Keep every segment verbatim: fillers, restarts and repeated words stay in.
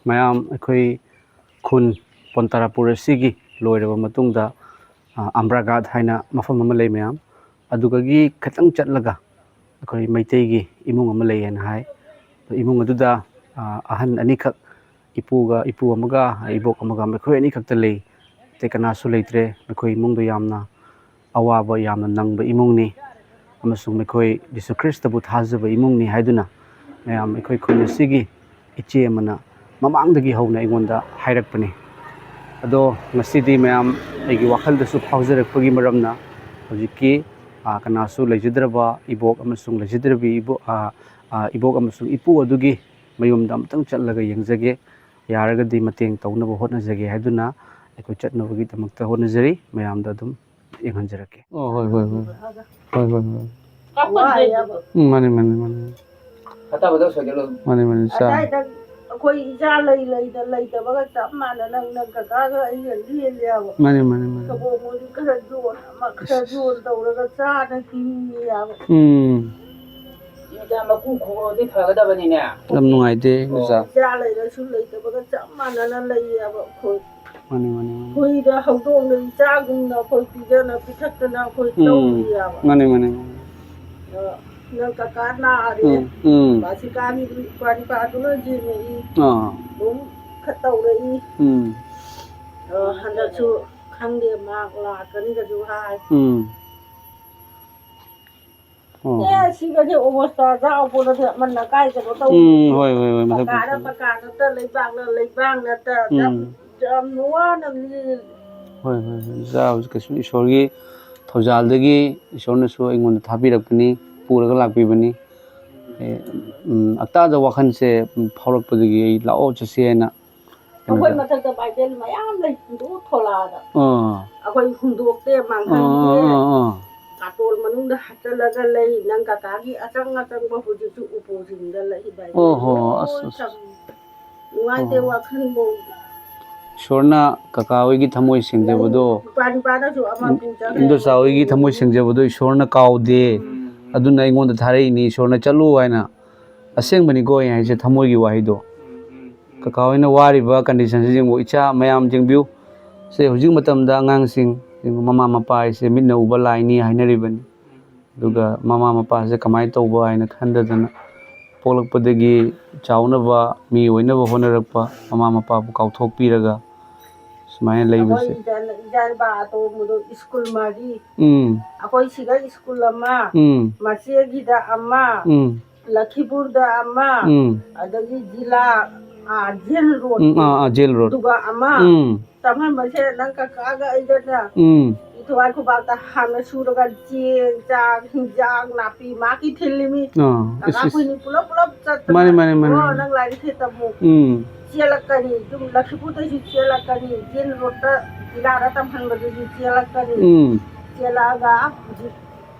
ꯃꯌꯥꯝ, ꯑꯩꯈꯣꯏ ꯈꯨꯟ ꯄꯣꯟꯇꯥꯔꯥꯄꯨꯔ ꯑꯁꯤꯒꯤ ꯂꯣꯏꯔꯕ ꯃꯇꯨꯡꯗ, ꯑ, ꯑꯝꯕ꯭ꯔꯥꯒꯥꯠ ꯍꯥꯏꯅ ꯃꯐꯝ ꯑꯃ ꯂꯩ ꯃꯌꯥꯝ꯫ ꯑꯗꯨꯗꯒꯤ ꯈꯤꯇꯪ ꯆꯠꯂꯒ ꯑꯩꯈꯣꯏ ꯃꯩꯇꯩꯒꯤ ꯏꯃꯨꯡ ꯑꯃ ꯂꯩꯌꯦꯅ ꯍꯥꯏ꯫ ꯑꯗꯣ ꯏꯃꯨꯡ ꯑꯗꯨꯗ, ꯑ, ꯑꯍꯟ ꯑꯅꯤꯈꯛ, ꯏꯄꯨꯒ, ꯏꯄꯨ ꯑꯃꯒ ꯏꯕꯣꯛ ꯑꯃꯒ, ꯃꯈꯣꯏ ꯑꯅꯤꯈꯛꯇ ꯂꯩ꯫ ꯑꯇꯩ ꯀꯅꯥꯁꯨ ꯂꯩꯇ꯭ꯔꯦ꯫ ꯃꯈꯣꯏ ꯏꯃꯨꯡꯗꯣ ꯌꯥꯝꯅ ꯑꯋꯥꯕ ꯌꯥꯝꯅ ꯅꯪꯕ ꯏꯃꯨꯡꯅꯤ, ꯑꯃꯁꯨꯡ ꯃꯈꯣꯏ ꯖꯤꯁꯨ ꯈ꯭ꯔꯤꯁꯇꯕꯨ ꯊꯥꯖꯕ ꯏꯃꯨꯡꯅꯤ ꯍꯥꯏꯗꯨꯅ ꯃꯌꯥꯝ ꯑꯩꯈꯣꯏ ꯈꯨꯟ ꯑꯁꯤꯒꯤ ꯏꯆꯦ ꯑꯃꯅ ꯃꯃꯥꯡꯗꯒꯤ ꯍꯧꯅ ꯑꯩꯉꯣꯟꯗ ꯍꯥꯏꯔꯛꯄꯅꯤ꯫ ꯑꯗꯣ ꯉꯁꯤꯗꯤ ꯃꯌꯥꯝ ꯑꯩꯒꯤ ꯋꯥꯈꯜꯗꯁꯨ ꯐꯥꯎꯖꯔꯛꯄꯒꯤ ꯃꯔꯝꯅ ꯍꯧꯖꯤꯛꯀꯤ, ꯑ, ꯀꯅꯥꯁꯨ ꯂꯩꯖꯗ꯭ꯔꯕ ꯏꯕꯣꯛ ꯑꯃꯁꯨꯡ ꯂꯩꯖꯗ꯭ꯔꯕꯤ ꯏꯕꯣ-, ꯑ, ꯑ, ꯏꯕꯣꯛ ꯑꯃꯁꯨꯡ ꯏꯄꯨ ꯑꯗꯨꯒꯤ ꯃꯌꯨꯝꯗ ꯑꯃꯨꯛꯇꯪ ꯆꯠꯂꯒ ꯌꯦꯡꯖꯒꯦ, ꯌꯥꯔꯒꯗꯤ ꯃꯇꯦꯡ ꯇꯧꯅꯕ ꯍꯣꯠꯅꯖꯒꯦ ꯍꯥꯏꯗꯨꯅ ꯑꯩꯈꯣꯏ ꯆꯠꯅꯕꯒꯤꯗꯃꯛꯇ ꯍꯣꯠꯅꯖꯔꯤ꯫ ꯃꯌꯥꯝꯗ ꯑꯗꯨꯝ ꯌꯦꯡꯍꯟꯖꯔꯛꯀꯦ꯫ ꯑꯣ, ꯍꯣꯏ, ꯍꯣꯏ, ꯍꯣꯏ꯫ ꯍꯣꯏ, ꯍꯣꯏ, ꯍꯣꯏ꯫ ꯋꯥꯏꯌꯦꯕ꯫ ꯎꯝ, ꯃꯥꯅꯤ, ꯃꯥꯅꯤ, ꯃꯥꯅꯤ꯫ ꯐꯠꯇꯕꯗꯣ ꯁꯣꯏꯗꯠꯂꯨ꯫ ꯃꯥꯅꯤ, ꯃꯥꯅꯤ, ꯆꯥ꯫ ꯑꯁꯥꯏꯗ ꯑꯩꯈꯣꯏ ꯏꯆꯥ ꯂꯩ ꯂꯩꯗ ꯂꯩꯇꯕꯒ ꯆꯞ ꯃꯥꯟꯅ ꯅꯪ, ꯅꯪ ꯀꯀꯥꯒ ꯑꯩꯒ ꯂꯦꯜꯂꯦꯕ꯫ ꯃꯥꯅꯤ, ꯃꯥꯅꯤ, ꯃꯥꯅꯤ꯫ ꯁꯪꯒꯣꯝ ꯑꯣꯏꯔꯁꯨ ꯈꯔ ꯌꯣꯟ, ꯑꯃ ꯈꯔ ꯌꯣꯟ ꯇꯧꯔꯒ ꯆꯥꯅ ꯍꯤꯡꯉꯤꯌꯦꯕ꯫ ꯎꯝ꯫ ꯏꯆꯥ ꯃꯀꯨ ꯈꯣꯛꯑꯗꯤ ꯐꯒꯗꯕꯅꯤꯅꯦ꯫ ꯌꯥꯝ ꯅꯨꯡꯉꯥꯏꯇꯦ, ꯑꯣ, ꯏꯆꯥ꯫ ꯏꯆꯥ ꯂꯩꯔꯁꯨ ꯂꯩꯇꯕꯒ ꯆꯞ ꯃꯥꯟꯅꯅ ꯂꯩꯌꯦꯕ ꯑꯩꯈꯣꯏ꯫ ꯃꯥꯅꯤ, ꯃꯥꯅꯤ, ꯃꯥꯅꯤ꯫ ꯍꯨꯏꯗ ꯍꯧꯗꯣꯡꯗ ꯏꯆꯥꯒꯨꯝꯅ ꯑꯩꯈꯣꯏ ꯄꯤꯖꯅ ꯄꯤꯊꯛꯇꯅ ꯑꯩꯈꯣꯏ ꯎꯝ꯫ ꯇꯧꯔꯤꯌꯦꯕ꯫ ꯃꯥꯅꯤ, ꯃꯥꯅꯤ, ꯃꯥꯅꯤ꯫ ꯑ, ꯅꯪ ꯀꯀꯥ ꯅꯥꯔꯦ꯫ ꯎꯝ, ꯎꯝ꯫ ꯕꯥꯁꯤꯀꯥꯒꯤ ꯏꯄꯥ ꯅꯨꯄꯥꯗꯨꯅ ꯌꯦꯡꯉꯛꯏ꯫ ꯑꯥ꯫ ꯑꯗꯨꯝ ꯈꯔ ꯇꯧꯔꯛꯏ꯫ ꯎꯝ꯫ ꯑ, ꯍꯟꯗꯛꯁꯨ ꯈꯪꯗꯦ, ꯃꯥ ꯂꯥꯛꯀꯅꯤꯒꯁꯨ ꯍꯥꯏ꯫ ꯎꯝ꯫ ꯑꯣ꯫ ꯑꯦ, ꯁꯤꯒꯁꯦ ꯑꯣꯕꯁꯇꯥ ꯌꯥꯎꯄꯣꯠ ꯅꯠꯇꯦ, ꯑꯃꯅ ꯀꯥꯏ ꯀꯩꯅꯣ ꯇꯧ-, ꯎꯝ, ꯍꯣꯏ, ꯍꯣꯏ, ꯍꯣꯏ, ꯃꯊꯛ ꯄꯀꯥꯗ ꯄꯨꯈ꯭ꯔꯤ꯫ ꯄꯀꯥ ꯅꯠꯇ, ꯂꯩꯕꯥꯛꯅ ꯂꯩꯕꯥꯛ ꯅꯠꯇ, ꯌꯥꯝ, ꯎꯝ꯫ ꯌꯥꯝ ꯋꯥꯅ ꯂꯦꯜꯂꯤ꯫ ꯍꯣꯏ, ꯍꯣꯏ, ꯍꯣꯏ, ꯏꯆꯥ ꯍꯧꯖꯤꯛ ꯀꯩꯁꯨ ꯏꯁꯣꯔꯒꯤ ꯊꯧꯖꯥꯜꯗꯒꯤ ꯏꯁꯣꯔꯅꯁꯨ ꯑꯩꯉꯣꯟꯗ ꯊꯥꯕꯤꯔꯛꯄꯅꯤ, ꯄꯨꯔꯒ ꯂꯥꯛꯄꯤꯕꯅꯤ꯫ ꯑꯦ, ꯎꯝ, ꯑꯇꯥꯗ ꯋꯥꯈꯜꯁꯦ ꯐꯥꯎꯔꯛꯄꯗꯒꯤ ꯑꯩ ꯂꯥꯛꯑꯣ ꯆꯠꯁꯦ ꯍꯥꯏꯅ ꯀꯩꯅꯣ ꯑꯩꯈꯣꯏ ꯇꯧ-, ꯃꯊꯛꯇ ꯕꯥꯏꯕꯦꯜ ꯃꯌꯥꯝ ꯂꯩ, ꯍꯨꯟꯗꯣꯛ ꯊꯣꯛꯂꯛꯑꯒ꯫ ꯑꯥ꯫ ꯑꯩꯈꯣꯏ ꯍꯨꯟꯗꯣꯛꯇꯦ, ꯑꯥ, ꯃꯥꯡꯍꯟꯗꯦ꯫ ꯑꯥ, ꯑꯥ꯫ ꯀꯥꯇꯣꯟ ꯃꯅꯨꯡꯗ ꯍꯥꯞꯆꯜꯂꯒ ꯂꯩ꯫ ꯅꯪ ꯀꯀꯥꯒꯤ ꯑꯆꯪ ꯑꯆꯪꯕ ꯍꯧꯖꯤꯛꯁꯨ ꯎꯄꯨꯁꯤꯡꯗ ꯂꯩ, ꯕꯥꯏꯕꯦꯜ ꯑꯣ ꯍꯣ, ꯂꯣꯏ ꯑꯁ, ꯑꯁ꯫ ꯊꯝꯃꯤ꯫ ꯅꯨꯡꯉꯥꯏꯇꯦ ꯑꯣ꯫ ꯋꯥꯈꯜꯕꯨ꯫ ꯏꯁꯣꯔꯅ ꯀꯀꯥ ꯍꯣꯏꯒꯤ ꯊꯃꯣꯏ ꯁꯦꯡꯖꯕꯗꯣ, ꯅꯨꯄꯥ ꯅꯨꯄꯥꯅꯁꯨ ꯑꯃ ꯄꯨꯖꯈ꯭ꯔꯦ꯫ ꯏꯟꯗꯣꯆꯥ ꯍꯣꯏꯒꯤ ꯊꯃꯣꯏ ꯁꯦꯡꯖꯕꯗꯣ ꯏꯁꯣꯔꯅ ꯀꯥꯎꯗꯦ꯫ ꯎꯝ꯫ ꯑꯗꯨꯅ ꯑꯩꯉꯣꯟꯗ ꯊꯥꯔꯛꯏꯅꯤ, ꯏꯁꯣꯔꯅ ꯆꯠꯂꯨ ꯍꯥꯏꯅ꯫ ꯑꯁꯦꯡꯕꯅꯤꯀꯣ ꯑꯩ ꯍꯥꯏꯁꯦ, ꯊꯃꯣꯏꯒꯤ ꯋꯥꯍꯩꯗꯣ꯫ ꯎꯝ, ꯎꯝ, ꯎꯝ꯫ ꯀꯀꯥ ꯍꯣꯏꯅ ꯋꯥꯔꯤꯕ condition ꯁꯤ ꯌꯦꯡꯉꯨ, ꯏꯆꯥ ꯃꯌꯥꯝ ꯌꯦꯡꯕꯤꯌꯨ꯫ ꯁꯦ, ꯍꯧꯖꯤꯛ ꯃꯇꯝꯗ ꯑꯉꯥꯡꯁꯤꯡ, ꯃꯃꯥ ꯃꯄꯥ ꯍꯥꯏꯁꯦ ꯃꯤꯠꯅ ꯎꯕ ꯂꯥꯏꯅꯤ ꯍꯥꯏꯅꯔꯤꯕꯅꯤ꯫ ꯑꯗꯨꯒ ꯃꯃꯥ ꯃꯄꯥꯁꯦ ꯀꯃꯥꯏꯅ ꯇꯧꯕ ꯍꯥꯏꯅ ꯈꯟꯗꯗꯅ, ꯄꯣꯛꯂꯛꯄꯗꯒꯤ ꯆꯥꯎꯅꯕ, ꯃꯤ ꯑꯣꯏꯅꯕ ꯍꯣꯠꯅꯔꯛꯄ ꯃꯃꯥ ꯃꯄꯥꯕꯨ ꯀꯥꯎꯊꯣꯛꯄꯤꯔꯒ ꯁꯨꯃꯥꯏꯅ ꯂꯩꯕꯁꯦ꯫ ꯑꯩꯈꯣꯏ ꯏꯆꯥ-, ꯏꯆꯥ ꯅꯨꯄꯥ ꯑꯇꯣꯝꯕꯗꯣ ꯁ꯭ꯀꯨꯜ ꯃꯔꯤ꯫ ꯎꯝ꯫ ꯑꯩꯈꯣꯏ ꯁꯤꯗ ꯁ꯭ꯀꯨꯜ ꯑꯃ, ꯎꯝ꯫ ꯃꯆꯦꯒꯤꯗ ꯑꯃ, ꯎꯝ꯫ ꯂꯈꯤꯄꯨꯔꯗ ꯑꯃ, ꯎꯝ꯫ ꯑꯗꯒꯤ ꯖꯤꯂꯥ, ꯑꯥ, ꯖꯦꯜ ꯔꯣꯗ ꯎꯝ, ꯑꯥ, ꯑꯥ, ꯖꯦꯜ ꯔꯣꯗ꯫ ꯑꯗꯨꯒ ꯑꯃ ꯎꯝ꯫ ꯇꯝꯍꯟꯕꯁꯦ ꯅꯪ ꯀꯀꯥꯒ ꯑꯩꯒꯅꯦ ꯎꯝ꯫ ꯏꯊꯋꯥꯏ ꯈꯨꯕꯥꯛꯇ ꯍꯥꯟꯅ ꯁꯨꯔꯒ ꯆꯦꯡ, ꯆꯥꯛ, ꯍꯤꯟꯖꯥꯡ, ꯅꯥꯄꯤ, ꯃꯥꯒꯤ ꯊꯤꯜꯂꯤꯃꯤ꯫ ꯑꯥ, ꯀꯀꯥ ꯏꯁ, ꯏꯁ꯫ ꯑꯩꯈꯣꯏꯅꯤ ꯄꯨꯂꯞ ꯄꯨꯂꯞ ꯆꯠꯇꯅ, ꯃꯥꯅꯤ, ꯃꯥꯅꯤ, ꯃꯥꯅꯤ, ꯑꯣ, ꯃꯥꯅꯤ꯫ ꯅꯪ ꯂꯥꯏꯔꯤꯛ ꯍꯩꯇꯕꯨ ꯎꯝ꯫ ꯆꯦꯜꯂꯛꯀꯅꯤ, ꯑꯗꯨꯝ ꯂꯈꯤꯄꯨꯔꯗꯩꯁꯨ ꯆꯦꯜꯂꯛꯀꯅꯤ, ꯖꯦꯜ ꯔꯣꯗꯇ ꯖꯤꯂꯥꯗ ꯇꯝꯍꯟꯕꯗꯨꯁꯨ ꯆꯦꯜꯂꯛꯀꯅꯤ꯫ ꯎꯝ꯫ ꯆꯦꯜꯂꯛꯑꯒ ꯍꯧꯖꯤꯛ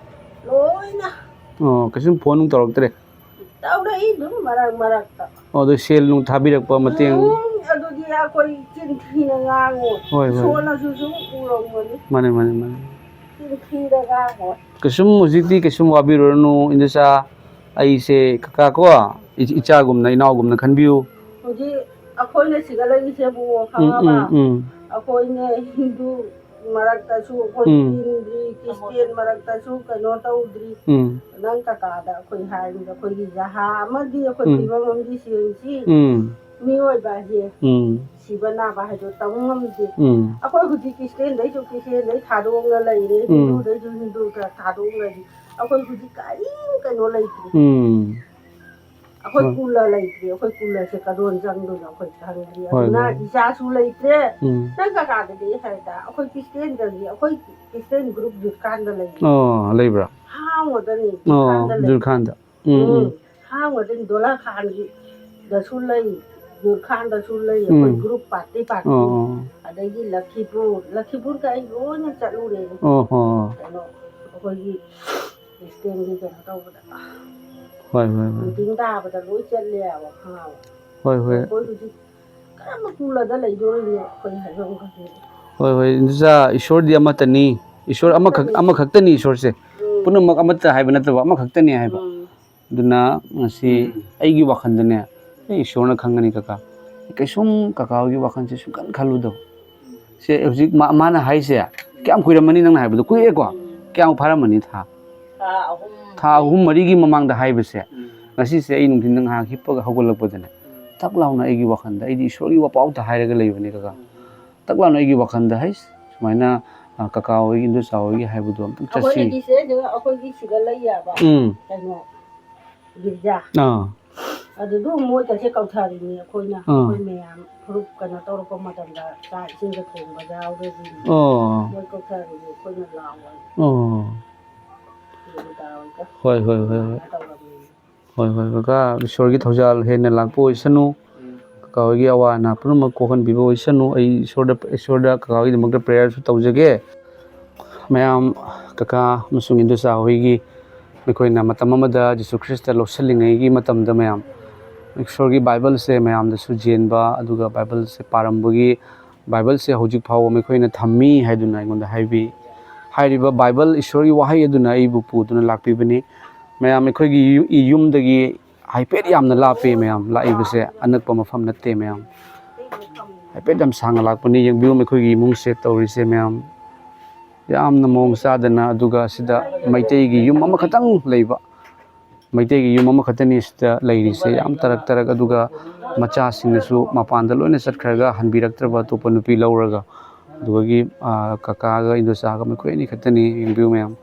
ꯂꯣꯏꯅ ꯑꯣ, ꯀꯩꯁꯨꯝ ꯐꯣꯟ ꯅꯨꯡ ꯇꯧꯔꯛꯇ꯭ꯔꯦ? ꯇꯧꯔꯛꯏ ꯑꯗꯨꯝ ꯃꯔꯛ ꯃꯔꯛꯇ꯫ ꯑꯣ, ꯑꯗꯨ ꯁꯦꯜ ꯅꯨꯡ ꯊꯥꯕꯤꯔꯛꯄ ꯃꯇꯦꯡ? ꯎꯝ, ꯑꯗꯨꯗꯤ ꯑꯩꯈꯣꯏ ꯆꯤꯟ ꯊꯤꯅ ꯉꯥꯡꯉꯣꯏ꯫ ꯍꯣꯏ, ꯍꯣꯏ꯫ ꯏꯁꯣꯔꯅꯁꯨ ꯁꯨꯝ ꯎꯔꯝꯒꯅꯤ꯫ ꯃꯥꯅꯦ, ꯃꯥꯅꯦ, ꯃꯥꯅꯦ꯫ ꯆꯤꯟ ꯊꯤꯔ ꯉꯥꯡꯉꯣꯏ꯫ ꯀꯩꯁꯨꯝ ꯍꯧꯖꯤꯛꯇꯤ ꯀꯩꯁꯨꯝ ꯋꯥꯕꯤꯔꯨꯔꯅꯨ, ꯏꯟꯗꯣꯆꯥ꯫ ꯑꯩꯁꯦ ꯀꯀꯥ ꯀꯣ, ꯏ-, ꯏꯆꯥꯒꯨꯝꯅ, ꯏꯅꯥꯎꯒꯨꯝꯅ ꯈꯟꯕꯤꯌꯨ꯫ ꯍꯧꯖꯤꯛ ꯑꯩꯈꯣꯏꯅ ꯁꯤꯗ ꯂꯩꯔꯤꯁꯦꯕꯨ ꯎꯝ, ꯈꯪꯉꯕ? ꯎꯝ, ꯎꯝ꯫ ꯑꯩꯈꯣꯏꯅ ꯍꯤꯟꯗꯨ ꯃꯔꯛꯇꯁꯨ ꯑꯩꯈꯣꯏ ꯎꯝ꯫ ꯇꯤꯟꯗ꯭ꯔꯤ, ꯈ꯭ꯔꯤꯁꯇꯦꯟ ꯃꯔꯛꯇꯁꯨ ꯀꯩꯅꯣ ꯇꯧꯗ꯭ꯔꯤ꯫ ꯎꯝ꯫ ꯅꯪ ꯀꯀꯥꯗ ꯑꯩꯈꯣꯏ ꯍꯥꯏꯔꯤꯕ ꯑꯩꯈꯣꯏꯒꯤ ꯖꯍꯥ ꯑꯃꯗꯤ ꯑꯩꯈꯣꯏ ꯎꯝ꯫ ꯐꯤꯕꯝ ꯑꯃꯗꯤ ꯁꯦꯝꯁꯤ꯫ ꯎꯝ꯫ ꯃꯤꯑꯣꯏꯕ ꯍꯥꯏꯁꯦ ꯎꯝ꯫ ꯁꯤꯕ ꯅꯥꯕ ꯍꯥꯏꯗꯣ ꯇꯝ ꯉꯝꯗꯦ꯫ ꯎꯝ꯫ ꯑꯩꯈꯣꯏ ꯍꯧꯖꯤꯛ ꯈ꯭ꯔꯤꯁꯇꯦꯟꯗꯩꯁꯨ ꯈ꯭ꯔꯤꯁꯇꯦꯟꯗꯩ ꯊꯥꯗꯣꯛꯅ ꯂꯩꯔꯦ, ꯎꯝ꯫ ꯍꯤꯟꯗꯨꯗꯩꯁꯨ ꯍꯤꯟꯗꯨ ꯈꯔ ꯊꯥꯗꯣꯛꯅ ꯂꯩꯔꯦ꯫ ꯑꯩꯈꯣꯏ ꯍꯧꯖꯤꯛ ꯀꯔꯤꯝ ꯀꯩꯅꯣ ꯂꯩꯇ꯭ꯔꯦ꯫ ꯎꯝ꯫ ꯑꯩꯈꯣꯏ ꯍꯣꯏ꯫ ꯀꯨꯂ ꯂꯩꯇ꯭ꯔꯦ, ꯑꯩꯈꯣꯏ ꯀꯨꯂꯁꯦ ꯀꯗꯣꯟ ꯆꯪꯗꯣꯏꯅꯣ ꯑꯩꯈꯣꯏ ꯈꯪꯗ꯭ꯔꯤ꯫ ꯍꯣꯏ, ꯑꯗꯨꯅ ꯍꯣꯏ꯫ ꯏꯆꯥꯁꯨ ꯂꯩꯇ꯭ꯔꯦ꯫ ꯎꯝ꯫ ꯅꯪ ꯀꯀꯥꯗꯗꯤ ꯍꯥꯏꯗ ꯑꯩꯈꯣꯏ ꯈ꯭ꯔꯤꯁꯇꯦꯟꯗꯗꯤ, ꯑꯩꯈꯣꯏ ꯈ꯭ꯔꯤꯁꯇꯦꯟ ꯒ꯭ꯔꯨꯞ ꯖꯨꯠꯈꯥꯟꯗ ꯂꯩ꯫ ꯑꯣ, ꯂꯩꯕ꯭ꯔꯥ? ꯍꯥꯎ ꯉꯥꯛꯇꯅꯤ ꯑꯣ, ꯖꯨꯠꯈꯥꯟꯗ ꯂꯩ꯫ ꯖꯨꯠꯈꯥꯟꯗ꯫ ꯎꯝ, ꯎꯝ꯫ ꯎꯝ꯫ ꯍꯥꯎ ꯉꯥꯛꯇꯅꯤ, ꯗꯣꯂꯥ ꯈꯥꯟꯒꯤꯗꯁꯨ ꯂꯩ, ꯖꯨꯠꯈꯥꯟꯗꯁꯨ ꯂꯩ, ꯑꯩꯈꯣꯏ ꯎꯝ꯫ Group party party. ꯑꯣ, ꯑꯣ꯫ ꯑꯗꯒꯤ ꯂꯈꯤꯄꯨꯔ, ꯂꯈꯤꯄꯨꯔꯗ ꯑꯩ ꯂꯣꯏꯅ ꯆꯠꯂꯨꯔꯦ꯫ ꯑꯣ, ꯍꯣ꯫ ꯀꯩꯅꯣ, ꯑꯩꯈꯣꯏꯒꯤ ꯈ꯭ꯔꯤꯁꯇꯦꯟꯒꯤ ꯀꯩꯅꯣ ꯇꯧꯕꯗ꯫ ꯍꯣꯏ, ꯍꯣꯏ, ꯍꯣꯏ꯫ ꯃꯤꯇꯤꯡ ꯇꯥꯕꯗ ꯂꯣꯏ ꯆꯠꯂꯦꯕ, ꯈꯪꯉꯕ? ꯍꯣꯏ, ꯍꯣꯏ꯫ ꯑꯩꯈꯣꯏ ꯍꯧꯖꯤꯛ ꯀꯔꯝꯕ ꯀꯨꯂꯗ ꯂꯩꯗꯣꯔꯤꯅꯣ ꯑꯩꯈꯣꯏ ꯍꯥꯏꯐꯝ ꯈꯪꯗꯦ꯫ ꯍꯣꯏ, ꯍꯣꯏ, ꯏꯟꯗꯣꯆꯥ, ꯏꯁꯣꯔꯗꯤ ꯑꯃꯠꯇꯅꯤ꯫ ꯏꯁꯣꯔ ꯑꯃꯈꯛ-, ꯑꯃꯠꯇꯅꯤ꯫ ꯑꯃꯈꯛꯇꯅꯤ ꯏꯁꯣꯔꯁꯦ꯫ ꯎꯝ꯫ ꯄꯨꯝꯅꯃꯛ ꯑꯃꯠꯇ ꯍꯥꯏꯕ ꯅꯠꯇꯕ, ꯑꯃꯈꯛꯇꯅꯤ ꯍꯥꯏꯕ꯫ ꯎꯝ꯫ ꯑꯗꯨꯅ ꯉꯁꯤ ꯎꯝ꯫ ꯑꯩꯒꯤ ꯋꯥꯈꯜꯗꯅꯦ, ꯑꯩ ꯏꯁꯣꯔꯅ ꯈꯪꯒꯅꯤ ꯀꯀꯥ꯫ ꯀꯩꯁꯨꯝ ꯀꯀꯥ ꯍꯣꯏꯒꯤ ꯋꯥꯈꯜꯁꯦ ꯁꯨꯡꯈꯟ ꯈꯜꯂꯨꯗꯕ꯫ ꯁꯦ ꯍꯧꯖꯤꯛ ꯃꯥ-, ꯃꯥꯅ ꯍꯥꯏꯁꯦ ꯀꯌꯥꯝ ꯀꯨꯏꯔꯝꯃꯅꯤ? ꯅꯪꯅ ꯍꯥꯏꯕꯗꯣ ꯀꯨꯏꯔꯦꯀꯣ? ꯎꯝ꯫ ꯀꯌꯥꯝ ꯐꯥꯔꯝꯃꯅꯤ ꯊꯥ? ꯊꯥ ꯑꯍꯨꯝ꯫ ꯊꯥ ꯑꯍꯨꯝ ꯃꯔꯤꯒꯤ ꯃꯃꯥꯡꯗ ꯍꯥꯏꯕꯁꯦ, ꯎꯝ꯫ ꯉꯁꯤꯁꯦ ꯑꯩ ꯅꯨꯡꯊꯤꯟꯗ ꯉꯥꯏꯍꯥꯛ ꯍꯤꯞꯄꯒ ꯍꯧꯒꯠꯂꯛꯄꯗꯅꯦ, ꯎꯝ꯫ ꯇꯛ ꯂꯥꯎꯅ ꯑꯩꯒꯤ ꯋꯥꯈꯜꯗ, ꯑꯩꯗꯤ ꯏꯁꯣꯔꯒꯤ ꯋꯥꯄꯥꯎꯇ ꯍꯥꯏꯔꯒ ꯂꯩꯕꯅꯦ ꯀꯀꯥ꯫ ꯎꯝ꯫ ꯇꯛ ꯂꯥꯎꯅ ꯑꯩꯒꯤ ꯋꯥꯈꯜꯗ, "ꯍꯩꯁ, ꯁꯨꯃꯥꯏꯅ, ꯑ, ꯀꯀꯥ ꯍꯣꯏꯒꯤ, ꯏꯟꯗꯣꯆꯥ ꯍꯣꯏꯒꯤ ꯍꯥꯏꯕꯗꯣ ꯑꯝꯇꯪ ꯆꯠꯁꯤ"꯫ ꯑꯩꯈꯣꯏꯅꯗꯤ ꯁꯤꯗꯩꯁꯤꯗ ꯑꯩꯈꯣꯏꯒꯤ ꯁꯤꯗ ꯂꯩ ꯌꯥꯕ ꯎꯝ꯫ ꯀꯩꯅꯣ ꯒꯤꯔꯖꯥ꯫ ꯑꯥ꯫ ꯑꯗꯨꯗꯨ ꯃꯣꯏꯒꯁꯦ ꯀꯧꯊꯔꯤꯅꯤ ꯑꯩꯈꯣꯏꯅ꯫ ꯑꯥ꯫ ꯑꯩꯈꯣꯏ ꯃꯌꯥꯝ ꯐꯨꯔꯨꯞ ꯀꯩꯅꯣ ꯇꯧꯔꯛꯄ ꯃꯇꯝꯗ ꯆꯥꯛ ꯏꯁꯤꯡꯒ ꯊꯣꯡꯕ ꯌꯥꯎꯔꯤꯅꯤ꯫ ꯑꯣ꯫ ꯃꯣꯏ ꯀꯧꯊꯔꯤꯅꯤ ꯑꯩꯈꯣꯏꯅ ꯂꯥꯛꯑꯣ ꯍꯥꯏꯅ꯫ ꯑꯣ꯫ ꯑꯗꯨ ꯇꯧꯔꯒ ꯍꯣꯏ, ꯍꯣꯏ, ꯍꯣꯏ, ꯍꯣꯏ꯫ ꯇꯧꯔꯝꯃꯤꯅꯤ꯫ ꯍꯣꯏ, ꯍꯣꯏ, ꯀꯀꯥ, ꯏꯁꯣꯔꯒꯤ ꯊꯧꯖꯥꯜ ꯍꯦꯟꯅ ꯂꯥꯛꯄ ꯑꯣꯏꯁꯅꯨ꯫ ꯎꯝ꯫ ꯀꯀꯥ ꯍꯣꯏꯒꯤ ꯑꯋꯥ ꯑꯅꯥ ꯄꯨꯝꯅꯃꯛ ꯀꯣꯛꯍꯟꯕꯤꯕ ꯑꯣꯏꯁꯅꯨ꯫ ꯑꯩ ꯏꯁꯣꯔꯗ, ꯏꯁꯣꯔꯗ ꯀꯀꯥ ꯍꯣꯏꯒꯤꯗꯃꯛꯇ prayerꯁꯨ ꯇꯧꯖꯒꯦ꯫ ꯃꯌꯥꯝ, ꯀꯀꯥ ꯑꯃꯁꯨꯡ ꯏꯟꯗꯣꯆꯥ ꯍꯣꯏꯒꯤ, ꯃꯈꯣꯏꯅ ꯃꯇꯝ ꯑꯃꯗ ꯖꯤꯁꯨ ꯈ꯭ꯔꯤꯁꯇ ꯂꯧꯁꯤꯜꯂꯤꯉꯩꯒꯤ ꯃꯇꯝꯗ ꯃꯌꯥꯝ ꯏꯁꯣꯔꯒꯤ ꯕꯥꯏꯕꯜꯁꯦ ꯃꯌꯥꯝꯗꯁꯨ ꯆꯦꯟꯕ, ꯑꯗꯨꯒ ꯕꯥꯏꯕꯜꯁꯦ ꯄꯥꯔꯝꯕꯒꯤ, ꯕꯥꯏꯕꯜꯁꯦ ꯍꯧꯖꯤꯛ ꯐꯥꯎꯕ ꯃꯈꯣꯏꯅ ꯊꯝꯃꯤ ꯍꯥꯏꯗꯨꯅ ꯑꯩꯉꯣꯟꯗ ꯍꯥꯏꯕꯤ꯫ ꯍꯥꯏꯔꯤꯕ ꯕꯥꯏꯕꯜ ꯏꯁꯣꯔꯒꯤ ꯋꯥꯍꯩ ꯑꯗꯨꯅ ꯑꯩꯕꯨ ꯄꯨꯗꯨꯅ ꯂꯥꯛꯄꯤꯕꯅꯤ꯫ ꯃꯌꯥꯝ, ꯑꯩꯈꯣꯏꯒꯤ ꯌꯨ-, ꯌꯨꯝꯗꯒꯤ ꯍꯥꯏꯐꯦꯠ ꯌꯥꯝꯅ ꯂꯥꯞꯄꯦ ꯃꯌꯥꯝ, ꯂꯥꯛꯏꯕꯁꯦ ꯑꯅꯛꯄ ꯃꯐꯝ ꯅꯠꯇꯦ ꯃꯌꯥꯝ꯫ ꯍꯥꯏꯐꯦꯠ ꯌꯥꯝ ꯁꯥꯡꯅ ꯂꯥꯛꯄꯅꯤ꯫ ꯌꯦꯡꯕꯤꯌꯨ, ꯑꯩꯈꯣꯏꯒꯤ ꯏꯃꯨꯡꯁꯦ ꯇꯧꯔꯤꯁꯦ ꯃꯌꯥꯝ꯫ ꯌꯥꯝꯅ ꯃꯑꯣꯡ ꯆꯥꯗꯅ, ꯑꯗꯨꯒ ꯁꯤꯗ ꯃꯩꯇꯩꯒꯤ ꯌꯨꯝ ꯑꯃꯈꯛꯇꯪ ꯂꯩꯕ, ꯃꯩꯇꯩꯒꯤ ꯌꯨꯝ ꯑꯃꯈꯛꯇꯅꯤ ꯁꯤꯗ ꯂꯩꯔꯤꯁꯦ, ꯌꯥꯝ ꯇꯔꯛ ꯇꯔꯛ꯫ ꯑꯗꯨꯒ ꯃꯆꯥꯁꯤꯡꯅꯁꯨ ꯃꯄꯥꯟꯗ ꯂꯣꯏꯅ ꯆꯠꯈ꯭ꯔꯒ ꯍꯟꯕꯤꯔꯛꯇ꯭ꯔꯕ, ꯑꯇꯣꯞꯄ ꯅꯨꯄꯤ ꯂꯧꯔꯒ꯫ ꯑꯗꯨꯗꯒꯤ, ꯑ, ꯀꯀꯥꯒ ꯏꯟꯗꯣꯆꯥꯒ ꯃꯈꯣꯏ ꯑꯅꯤ ꯈꯛꯇꯅꯤ꯫ ꯌꯦꯡꯕꯤꯌꯨ ꯃꯌꯥꯝ,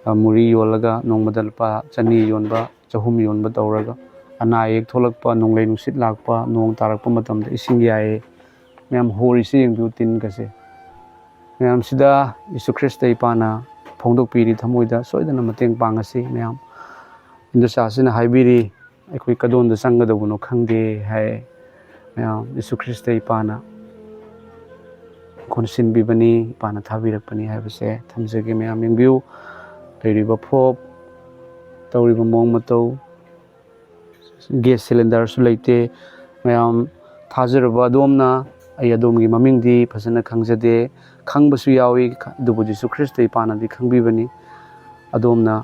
ꯑ, ꯃꯨꯔꯤ ꯌꯣꯜꯂꯒ ꯅꯣꯡꯃꯗ ꯂꯨꯄꯥ ꯆꯅꯤ ꯌꯣꯟꯕ, ꯆꯍꯨꯝ ꯌꯣꯟꯕ ꯇꯧꯔꯒ, ꯑꯅꯥ ꯑꯌꯦꯛ ꯊꯣꯛꯂꯛꯄ, ꯅꯣꯡꯂꯩ ꯅꯨꯡꯁꯤꯠ ꯂꯥꯛꯄ, ꯅꯣꯡ ꯇꯥꯔꯛꯄ ꯃꯇꯝꯗ ꯏꯁꯤꯡ ꯌꯥꯏꯌꯦ꯫ ꯃꯌꯥꯝ ꯍꯣꯔꯤꯁꯦ ꯌꯦꯡꯕꯤꯌꯨ, ꯇꯤꯟꯒꯁꯦ꯫ ꯃꯌꯥꯝꯁꯤꯗ ꯖꯤꯁꯨ ꯈ꯭ꯔꯤꯁꯇ ꯏꯄꯥꯅ ꯐꯣꯡꯗꯣꯛꯄꯤꯔꯤ, ꯊꯃꯣꯏꯗ ꯁꯣꯏꯗꯅ ꯃꯇꯦꯡ ꯄꯥꯡꯉꯁꯤ꯫ ꯃꯌꯥꯝ, ꯏꯟꯗꯣꯆꯥꯁꯤꯅ ꯍꯥꯏꯕꯤꯔꯤ, "ꯑꯩꯈꯣꯏ ꯀꯗꯣꯝꯗ ꯆꯪꯒꯗꯧꯕꯅꯣ ꯈꯪꯗꯦ" ꯍꯥꯏ꯫ ꯃꯌꯥꯝ, ꯖꯤꯁꯨ ꯈ꯭ꯔꯤꯁꯇ ꯏꯄꯥꯅ ꯀꯣꯟꯁꯤꯟꯕꯤꯕꯅꯤ, ꯏꯄꯥꯅ ꯊꯥꯕꯤꯔꯛꯄꯅꯤ ꯍꯥꯏꯕꯁꯦ ꯊꯝꯖꯒꯦ꯫ ꯃꯌꯥꯝ ꯌꯦꯡꯕꯤꯌꯨ, ꯂꯩꯔꯤꯕ ꯐꯣꯞ, ꯇꯧꯔꯤꯕ ꯃꯑꯣꯡ ꯃꯇꯧ, gas cylinderꯁꯨ ꯂꯩꯇꯦ꯫ ꯃꯌꯥꯝ, ꯊꯥꯖꯔꯕ ꯑꯗꯣꯝꯅ, ꯑꯩ ꯑꯗꯣꯝꯒꯤ ꯃꯃꯤꯡꯗꯤ ꯐꯖꯅ ꯈꯪꯖꯗꯦ, ꯈꯪꯕꯁꯨ ꯌꯥꯎꯏ, ꯑꯗꯨꯕꯨ ꯖꯤꯁꯨ ꯈ꯭ꯔꯤꯁꯇ ꯏꯄꯥꯅꯗꯤ ꯈꯪꯕꯤꯕꯅꯤ꯫ ꯑꯗꯣꯝꯅ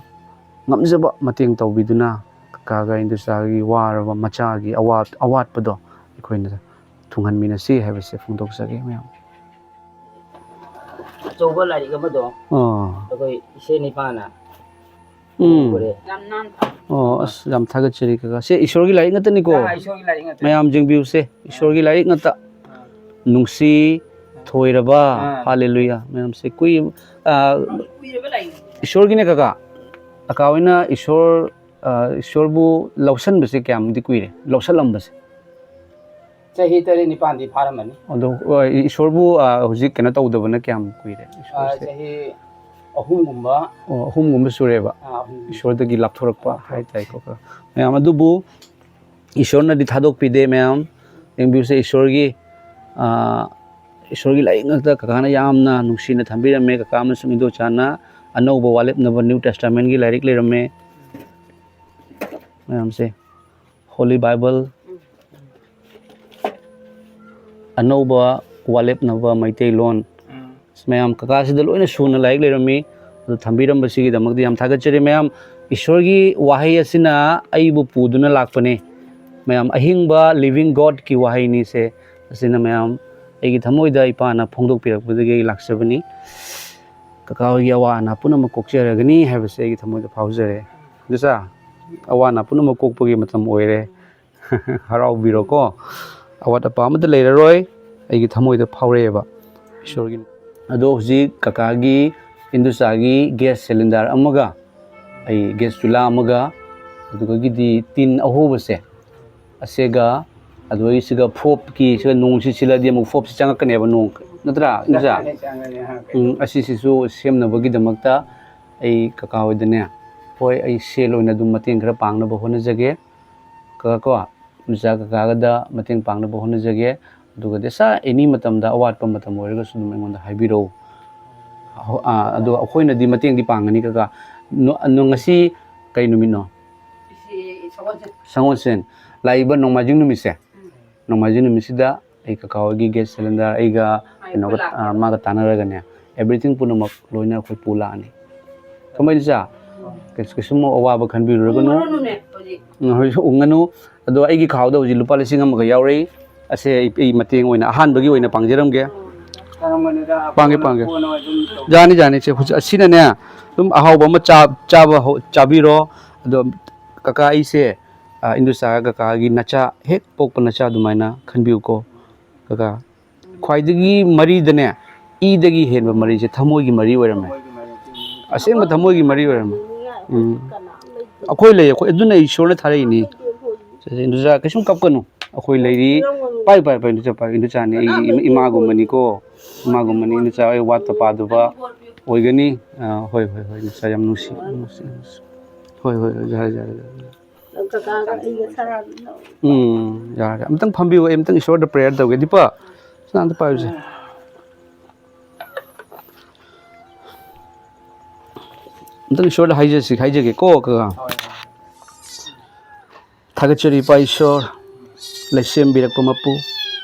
ꯉꯝꯖꯕ ꯃꯇꯦꯡ ꯇꯧꯕꯤꯗꯨꯅ ꯀꯀꯥꯒ ꯏꯟꯗꯣꯆꯥꯒꯤ ꯋꯥꯔꯕ ꯃꯆꯥꯒꯤ ꯑꯋꯥꯠ-, ꯑꯋꯥꯠꯄꯗꯣ ꯑꯩꯈꯣꯏꯅ ꯊꯨꯡꯍꯟꯃꯤꯟꯅꯁꯤ ꯍꯥꯏꯕꯁꯦ ꯐꯣꯡꯗꯣꯛꯆꯒꯦ ꯃꯌꯥꯝ꯫ ꯑꯆꯧꯕ ꯂꯥꯏꯔꯤꯛ ꯑꯃꯗꯣ ꯑꯣ ꯑꯩꯈꯣꯏ ꯏꯆꯦ ꯅꯤꯄꯥꯅ ꯎꯝ ꯄꯨꯔꯦ꯫ ꯑꯣ ꯑꯁ ꯌꯥꯝ ꯊꯥꯒꯠꯆꯔꯤ ꯀꯀꯥ꯫ ꯁꯦ ꯏꯁꯣꯔꯒꯤ ꯂꯥꯏꯔꯤꯛ ꯉꯥꯛꯇꯅꯤꯀꯣ꯫ ꯑꯥ, ꯏꯁꯣꯔꯒꯤ ꯂꯥꯏꯔꯤꯛ ꯉꯥꯛꯇ꯫ ꯃꯌꯥꯝ ꯌꯦꯡꯕꯤꯌꯨꯁꯦ, ꯏꯁꯣꯔꯒꯤ ꯂꯥꯏꯔꯤꯛ ꯉꯥꯛꯇ꯫ ꯅꯨꯡꯁꯤ ꯊꯣꯏꯔꯕ꯫ ꯑꯥ꯫ ꯍꯥꯂꯦꯂꯨꯌꯥ꯫ ꯃꯌꯥꯝꯁꯦ ꯀꯨꯏ ꯑꯥ, ꯀꯨꯏꯔꯕ ꯂꯥꯏꯔꯤꯛ꯫ ꯏꯁꯣꯔꯒꯤꯅꯦ ꯀꯀꯥ꯫ ꯀꯀꯥ ꯍꯣꯏꯅ ꯏꯁꯣꯔ ꯑꯥ, ꯏꯁꯣꯔꯕꯨ ꯂꯧꯁꯟꯕꯁꯦ ꯀꯌꯥꯝꯗꯤ ꯀꯨꯏꯔꯦ, ꯂꯧꯁꯜꯂꯝꯕꯁꯦ? ꯆꯍꯤ ꯇꯔꯦꯠ ꯅꯤꯄꯥꯟꯗꯤ ꯐꯥꯔꯝꯃꯅꯤ꯫ ꯑꯗꯣ ꯍꯣꯏ, ꯏꯁꯣꯔꯕꯨ ꯑꯥ, ꯍꯧꯖꯤꯛ ꯀꯩꯅꯣ ꯇꯧꯗꯕꯅ ꯀꯌꯥꯝ ꯀꯨꯏꯔꯦ? ꯑꯥ, ꯏꯁꯣꯔꯁꯦ ꯆꯍꯤ ꯑꯍꯨꯝꯒꯨꯝꯕ꯫ ꯑꯣ, ꯑꯍꯨꯝꯒꯨꯝꯕ ꯁꯨꯔꯦꯕ꯫ ꯑꯥ, ꯑꯍꯨꯝ꯫ ꯏꯁꯣꯔꯗꯒꯤ ꯂꯥꯞꯊꯣꯔꯛꯄ ꯍꯥꯏꯇꯥꯔꯦꯀꯣ꯫ ꯃꯌꯥꯝ ꯑꯗꯨꯕꯨ ꯏꯁꯣꯔꯅꯗꯤ ꯊꯥꯗꯣꯛꯄꯤꯗꯦ ꯃꯌꯥꯝ꯫ ꯌꯦꯡꯕꯤꯌꯨꯁꯦ, ꯏꯁꯣꯔꯒꯤ ꯑꯥ, ꯏꯁꯣꯔꯒꯤ ꯂꯥꯏꯔꯤꯛ ꯉꯥꯛꯇ ꯀꯀꯥꯅ ꯌꯥꯝꯅ ꯅꯨꯡꯁꯤꯅ ꯊꯝꯕꯤꯔꯝꯃꯦ꯫ ꯀꯀꯥ ꯑꯃꯁꯨꯡ ꯏꯟꯗꯣꯆꯥꯅ ꯑꯅꯧꯕ ꯋꯥꯂꯦꯞ ꯅꯝꯕꯔ, ꯅ꯭ꯌꯨ ꯇꯦꯁꯇꯥꯃꯦꯟꯒꯤ ꯂꯥꯏꯔꯤꯛ ꯂꯩꯔꯝꯃꯦ ꯃꯌꯥꯝꯁꯦ꯫ ꯍꯣꯂꯤ ꯕꯥꯏꯕꯜ, ꯑꯅꯧꯕ ꯋꯥꯂꯦꯞ ꯅꯝꯕꯔ ꯃꯩꯇꯩꯂꯣꯟ꯫ ꯃꯌꯥꯝ ꯀꯀꯥꯁꯤꯗ ꯂꯣꯏꯅ ꯁꯨꯅ ꯂꯥꯏꯔꯤꯛ ꯂꯩꯔꯝꯃꯤ꯫ ꯑꯗꯨ ꯊꯝꯕꯤꯔꯝꯕꯁꯤꯒꯤꯗꯃꯛꯇ ꯌꯥꯝ ꯊꯥꯒꯠꯆꯔꯤ ꯃꯌꯥꯝ꯫ ꯏꯁꯣꯔꯒꯤ ꯋꯥꯍꯩ ꯑꯁꯤꯅ ꯑꯩꯕꯨ ꯄꯨꯗꯨꯅ ꯂꯥꯛꯄꯅꯤ꯫ ꯃꯌꯥꯝ ꯑꯍꯤꯡꯕ living Godꯀꯤ ꯋꯥꯍꯩꯅꯤꯁꯦ꯫ ꯑꯁꯤꯅ ꯃꯌꯥꯝ ꯑꯩꯒꯤ ꯊꯃꯣꯏꯗ ꯏꯄꯥꯅ ꯐꯣꯡꯗꯣꯛꯄꯤꯔꯛꯄꯗꯒꯤ ꯑꯩ ꯂꯥꯛꯆꯕꯅꯤ꯫ ꯀꯀꯥ ꯍꯣꯏꯒꯤ ꯑꯋꯥ ꯑꯅꯥ ꯄꯨꯝꯅꯃꯛ ꯀꯣꯛꯆꯔꯒꯅꯤ ꯍꯥꯏꯕꯁꯦ ꯑꯩꯒꯤ ꯊꯃꯣꯏꯗ ꯐꯥꯎꯖꯔꯦ꯫ ꯑꯗꯨꯁꯥ, ꯑꯋꯥ ꯑꯅꯥ ꯄꯨꯝꯅꯃꯛ ꯀꯣꯛꯄꯒꯤ ꯃꯇꯝ ꯑꯣꯏꯔꯦ꯫ ꯍꯔꯥꯎꯕꯤꯔꯣꯀꯣ꯫ ꯑꯋꯥꯠ ꯑꯄꯥ ꯑꯃꯠꯇ ꯂꯩꯔꯔꯣꯏ꯫ ꯑꯩꯒꯤ ꯊꯃꯣꯏꯗ ꯐꯥꯎꯔꯛꯑꯦꯕ ꯏꯁꯣꯔꯒꯤ꯫ ꯑꯗꯣ ꯍꯧꯖꯤꯛ ꯀꯀꯥꯒꯤ, ꯏꯟꯗꯨꯆꯥꯒꯤ gas cylinder ꯑꯃꯒ, ꯑꯩ gas ꯆꯨꯂꯥ ꯑꯃꯒ, ꯑꯗꯨꯗꯒꯤꯗꯤ ꯇꯤꯟ ꯑꯍꯣꯕꯁꯦ ꯑꯁꯤꯒ, ꯑꯗꯨꯗꯒꯤ ꯁꯤꯒ ꯐꯣꯞꯀꯤ, ꯁꯤꯒ ꯅꯣꯡꯁꯤ ꯁꯤꯜꯂꯗꯤ ꯑꯃꯨꯛ ꯐꯣꯞꯁꯤ ꯆꯪꯉꯛꯀꯅꯦꯕ ꯅꯣꯡ, ꯅꯠꯇ꯭ꯔꯥ ꯏꯟꯗꯨꯆꯥ? ꯆꯪꯒꯅꯤ, ꯆꯪꯒꯅꯤ, ꯍꯥ, ꯎꯝ, ꯑꯁꯤꯁꯤꯁꯨ ꯁꯦꯝꯅꯕꯒꯤꯗꯃꯛꯇ ꯑꯩ ꯀꯀꯥ ꯍꯣꯏꯗꯅꯦ, ꯍꯣꯏ, ꯑꯩ ꯁꯦꯜ ꯑꯣꯏꯅ ꯑꯗꯨꯝ ꯃꯇꯦꯡ ꯈꯔ ꯄꯥꯡꯅꯕ ꯍꯣꯠꯅꯖꯒꯦ꯫ ꯀꯀꯥ ꯀꯣ, ꯏꯟꯗꯨꯆꯥ ꯀꯀꯥꯒꯗ ꯃꯇꯦꯡ ꯄꯥꯡꯅꯕ ꯍꯣꯠꯅꯖꯒꯦ꯫ ꯑꯗꯨꯒ ꯗꯦꯁꯥ ꯑꯦꯅꯤ ꯃꯇꯝꯗ ꯑꯋꯥꯠꯄ ꯃꯇꯝ ꯑꯣꯏꯔꯒꯁꯨ ꯑꯗꯨꯝ ꯑꯩꯉꯣꯟꯗ ꯍꯥꯏꯕꯤꯔꯛꯎ꯫ ꯑꯍꯣ-, ꯑꯥ, ꯑꯗꯣ ꯑꯩꯈꯣꯏꯅꯗꯤ ꯃꯇꯦꯡꯗꯤ ꯄꯥꯡꯒꯅꯤ ꯀꯀꯥ꯫ ꯅꯣ-, ꯅꯣ-, ꯉꯁꯤ ꯀꯩ ꯅꯨꯃꯤꯠꯅꯣ? ꯁꯤ ꯁꯒꯣꯜꯁꯦꯟ꯫ ꯁꯒꯣꯜꯁꯦꯟ꯫ ꯂꯥꯛꯏꯕ ꯅꯣꯡꯃꯥꯏꯖꯤꯡ ꯅꯨꯃꯤꯠꯁꯦ, ꯅꯣꯡꯃꯥꯏꯖꯤꯡ ꯅꯨꯃꯤꯠꯁꯤꯗ ꯑꯩ ꯀꯀꯥ ꯍꯣꯏꯒꯤ gas cylinder ꯑꯩꯒ ꯀꯩꯅꯣꯒ, ꯂꯥꯛꯀꯦ꯫ ꯑꯥ, ꯃꯥꯒ ꯇꯥꯟꯅꯔꯒꯅꯦ, everything ꯄꯨꯝꯅꯃꯛ ꯂꯣꯏꯅ ꯑꯩꯈꯣꯏ ꯄꯨ ꯂꯥꯛꯑꯅꯤ꯫ ꯈꯪꯕ꯭ꯔꯥ ꯏꯟꯗꯨꯆꯥ? ꯀꯩꯁꯨ, ꯀꯩꯁꯨꯝ ꯑꯋꯥꯕ ꯈꯟꯕꯤꯔꯨꯔꯒꯅꯨ꯫ ꯄꯨꯔꯨꯔꯅꯨꯅꯦ꯫ ꯎꯝ, ꯍꯧꯖꯤꯛꯁꯨ ꯎꯪꯉꯅꯨ꯫ ꯑꯗꯣ ꯑꯩꯒꯤ ꯈꯥꯎꯗ ꯍꯧꯖꯤꯛ ꯂꯨꯄꯥ ꯂꯤꯁꯤꯡ ꯑꯃꯒ ꯌꯥꯎꯔꯛꯏ꯫ ꯑꯁꯦ ꯑꯩ, ꯑꯩ ꯃꯇꯦꯡ ꯑꯣꯏꯅ ꯑꯍꯥꯟꯕꯒꯤ ꯑꯣꯏꯅ ꯄꯥꯡꯖꯔꯝꯒꯦ꯫ ꯄꯥꯡꯒꯦ, ꯄꯥꯡꯒꯦ꯫ ꯌꯥꯅꯤ, ꯌꯥꯅꯤ, ꯏꯆꯦ꯫ ꯍꯧꯖꯤꯛ ꯑꯁꯤꯅꯅꯦ, ꯑꯗꯨꯝ ꯑꯍꯥꯎꯕ ꯑꯃ ꯆꯥ-, ꯆꯥꯕ ꯍꯧ-, ꯆꯥꯕꯤꯔꯣ꯫ ꯑꯗꯣ ꯀꯀꯥ, ꯑꯩꯁꯦ, ꯑ, ꯏꯟꯗꯣꯆꯥꯒ ꯀꯀꯥꯒꯤ ꯅꯆꯥ, ꯍꯦꯛ ꯄꯣꯛꯄ ꯅꯆꯥ ꯑꯗꯨꯃꯥꯏꯅ ꯈꯟꯕꯤꯌꯨꯀꯣ, ꯀꯀꯥ꯫ ꯈ꯭ꯋꯥꯏꯗꯒꯤ ꯃꯔꯤꯗꯅꯦ, ꯏꯗꯒꯤ ꯍꯦꯟꯕ ꯃꯔꯤꯁꯦ ꯊꯃꯣꯏꯒꯤ ꯃꯔꯤ ꯑꯣꯏꯔꯝꯃꯦ꯫ ꯑꯁꯦꯡꯕ ꯊꯃꯣꯏꯒꯤ ꯃꯔꯤ ꯑꯣꯏꯔꯝꯃꯦ꯫ ꯎꯝ꯫ ꯑꯩꯈꯣꯏ ꯂꯩ, ꯑꯩꯈꯣꯏ, ꯑꯗꯨꯅ ꯏꯁꯣꯔꯅ ꯊꯥꯔꯛꯏꯅꯤ꯫ ꯏꯟꯗꯣꯆꯥ, ꯀꯩꯁꯨꯝ ꯀꯞꯀꯅꯨ꯫ ꯑꯩꯈꯣꯏ ꯂꯩꯔꯤ꯫ ꯄꯥꯏ, ꯄꯥꯏ, ꯄꯥꯏ, ꯏꯟꯗꯣꯆꯥ, ꯄꯥꯏ꯫ ꯏꯟꯗꯣꯆꯥꯅꯤ, ꯑꯩꯒꯤ ꯏꯃꯥ-, ꯏꯃꯥꯒꯨꯝꯕꯅꯤꯀꯣ꯫ ꯏꯃꯥꯒꯨꯝꯕꯅꯤ, ꯏꯟꯗꯣꯆꯥ꯫ ꯑꯩ ꯋꯥꯠꯇ ꯄꯥꯗꯕ ꯑꯣꯏꯒꯅꯤ꯫ ꯑꯥ, ꯍꯣꯏ, ꯍꯣꯏ, ꯍꯣꯏ, ꯏꯟꯗꯣꯆꯥ, ꯌꯥꯝ ꯅꯨꯡꯁꯤ, ꯌꯥꯝ ꯅꯨꯡꯁꯤ, ꯌꯥꯝ ꯅꯨꯡꯁꯤ꯫ ꯍꯣꯏ, ꯍꯣꯏ, ꯍꯣꯏ, ꯌꯥꯔꯦ, ꯌꯥꯔꯦ, ꯌꯥꯔꯦ꯫ ꯅꯪ ꯀꯀꯥꯒ ꯑꯩꯒ ꯁꯔꯥꯗꯨ ꯂꯧ꯫ ꯎꯝ, ꯌꯥꯔꯦ꯫ ꯑꯝꯇꯪ ꯐꯝꯕꯤꯌꯨ, ꯑꯩ ꯑꯝꯇꯪ ꯏꯁꯣꯔꯗ prayer ꯇꯧꯒꯦ꯫ ꯗꯤꯄꯛ, ꯁꯅꯥ ꯑꯝꯇ ꯄꯥꯏꯌꯨꯁꯦ꯫ ꯑꯝꯇꯪ ꯏꯁꯣꯔꯗ ꯍꯥꯏꯖꯁꯤ, ꯍꯥꯏꯖꯒꯦꯀꯣ, ꯀꯀꯥ꯫ ꯊꯥꯒꯠꯆꯔꯤ, ꯏꯄꯥ ꯏꯁꯣꯔ, ꯂꯩꯁꯦꯝꯕꯤꯔꯛꯄ ꯃꯄꯨ,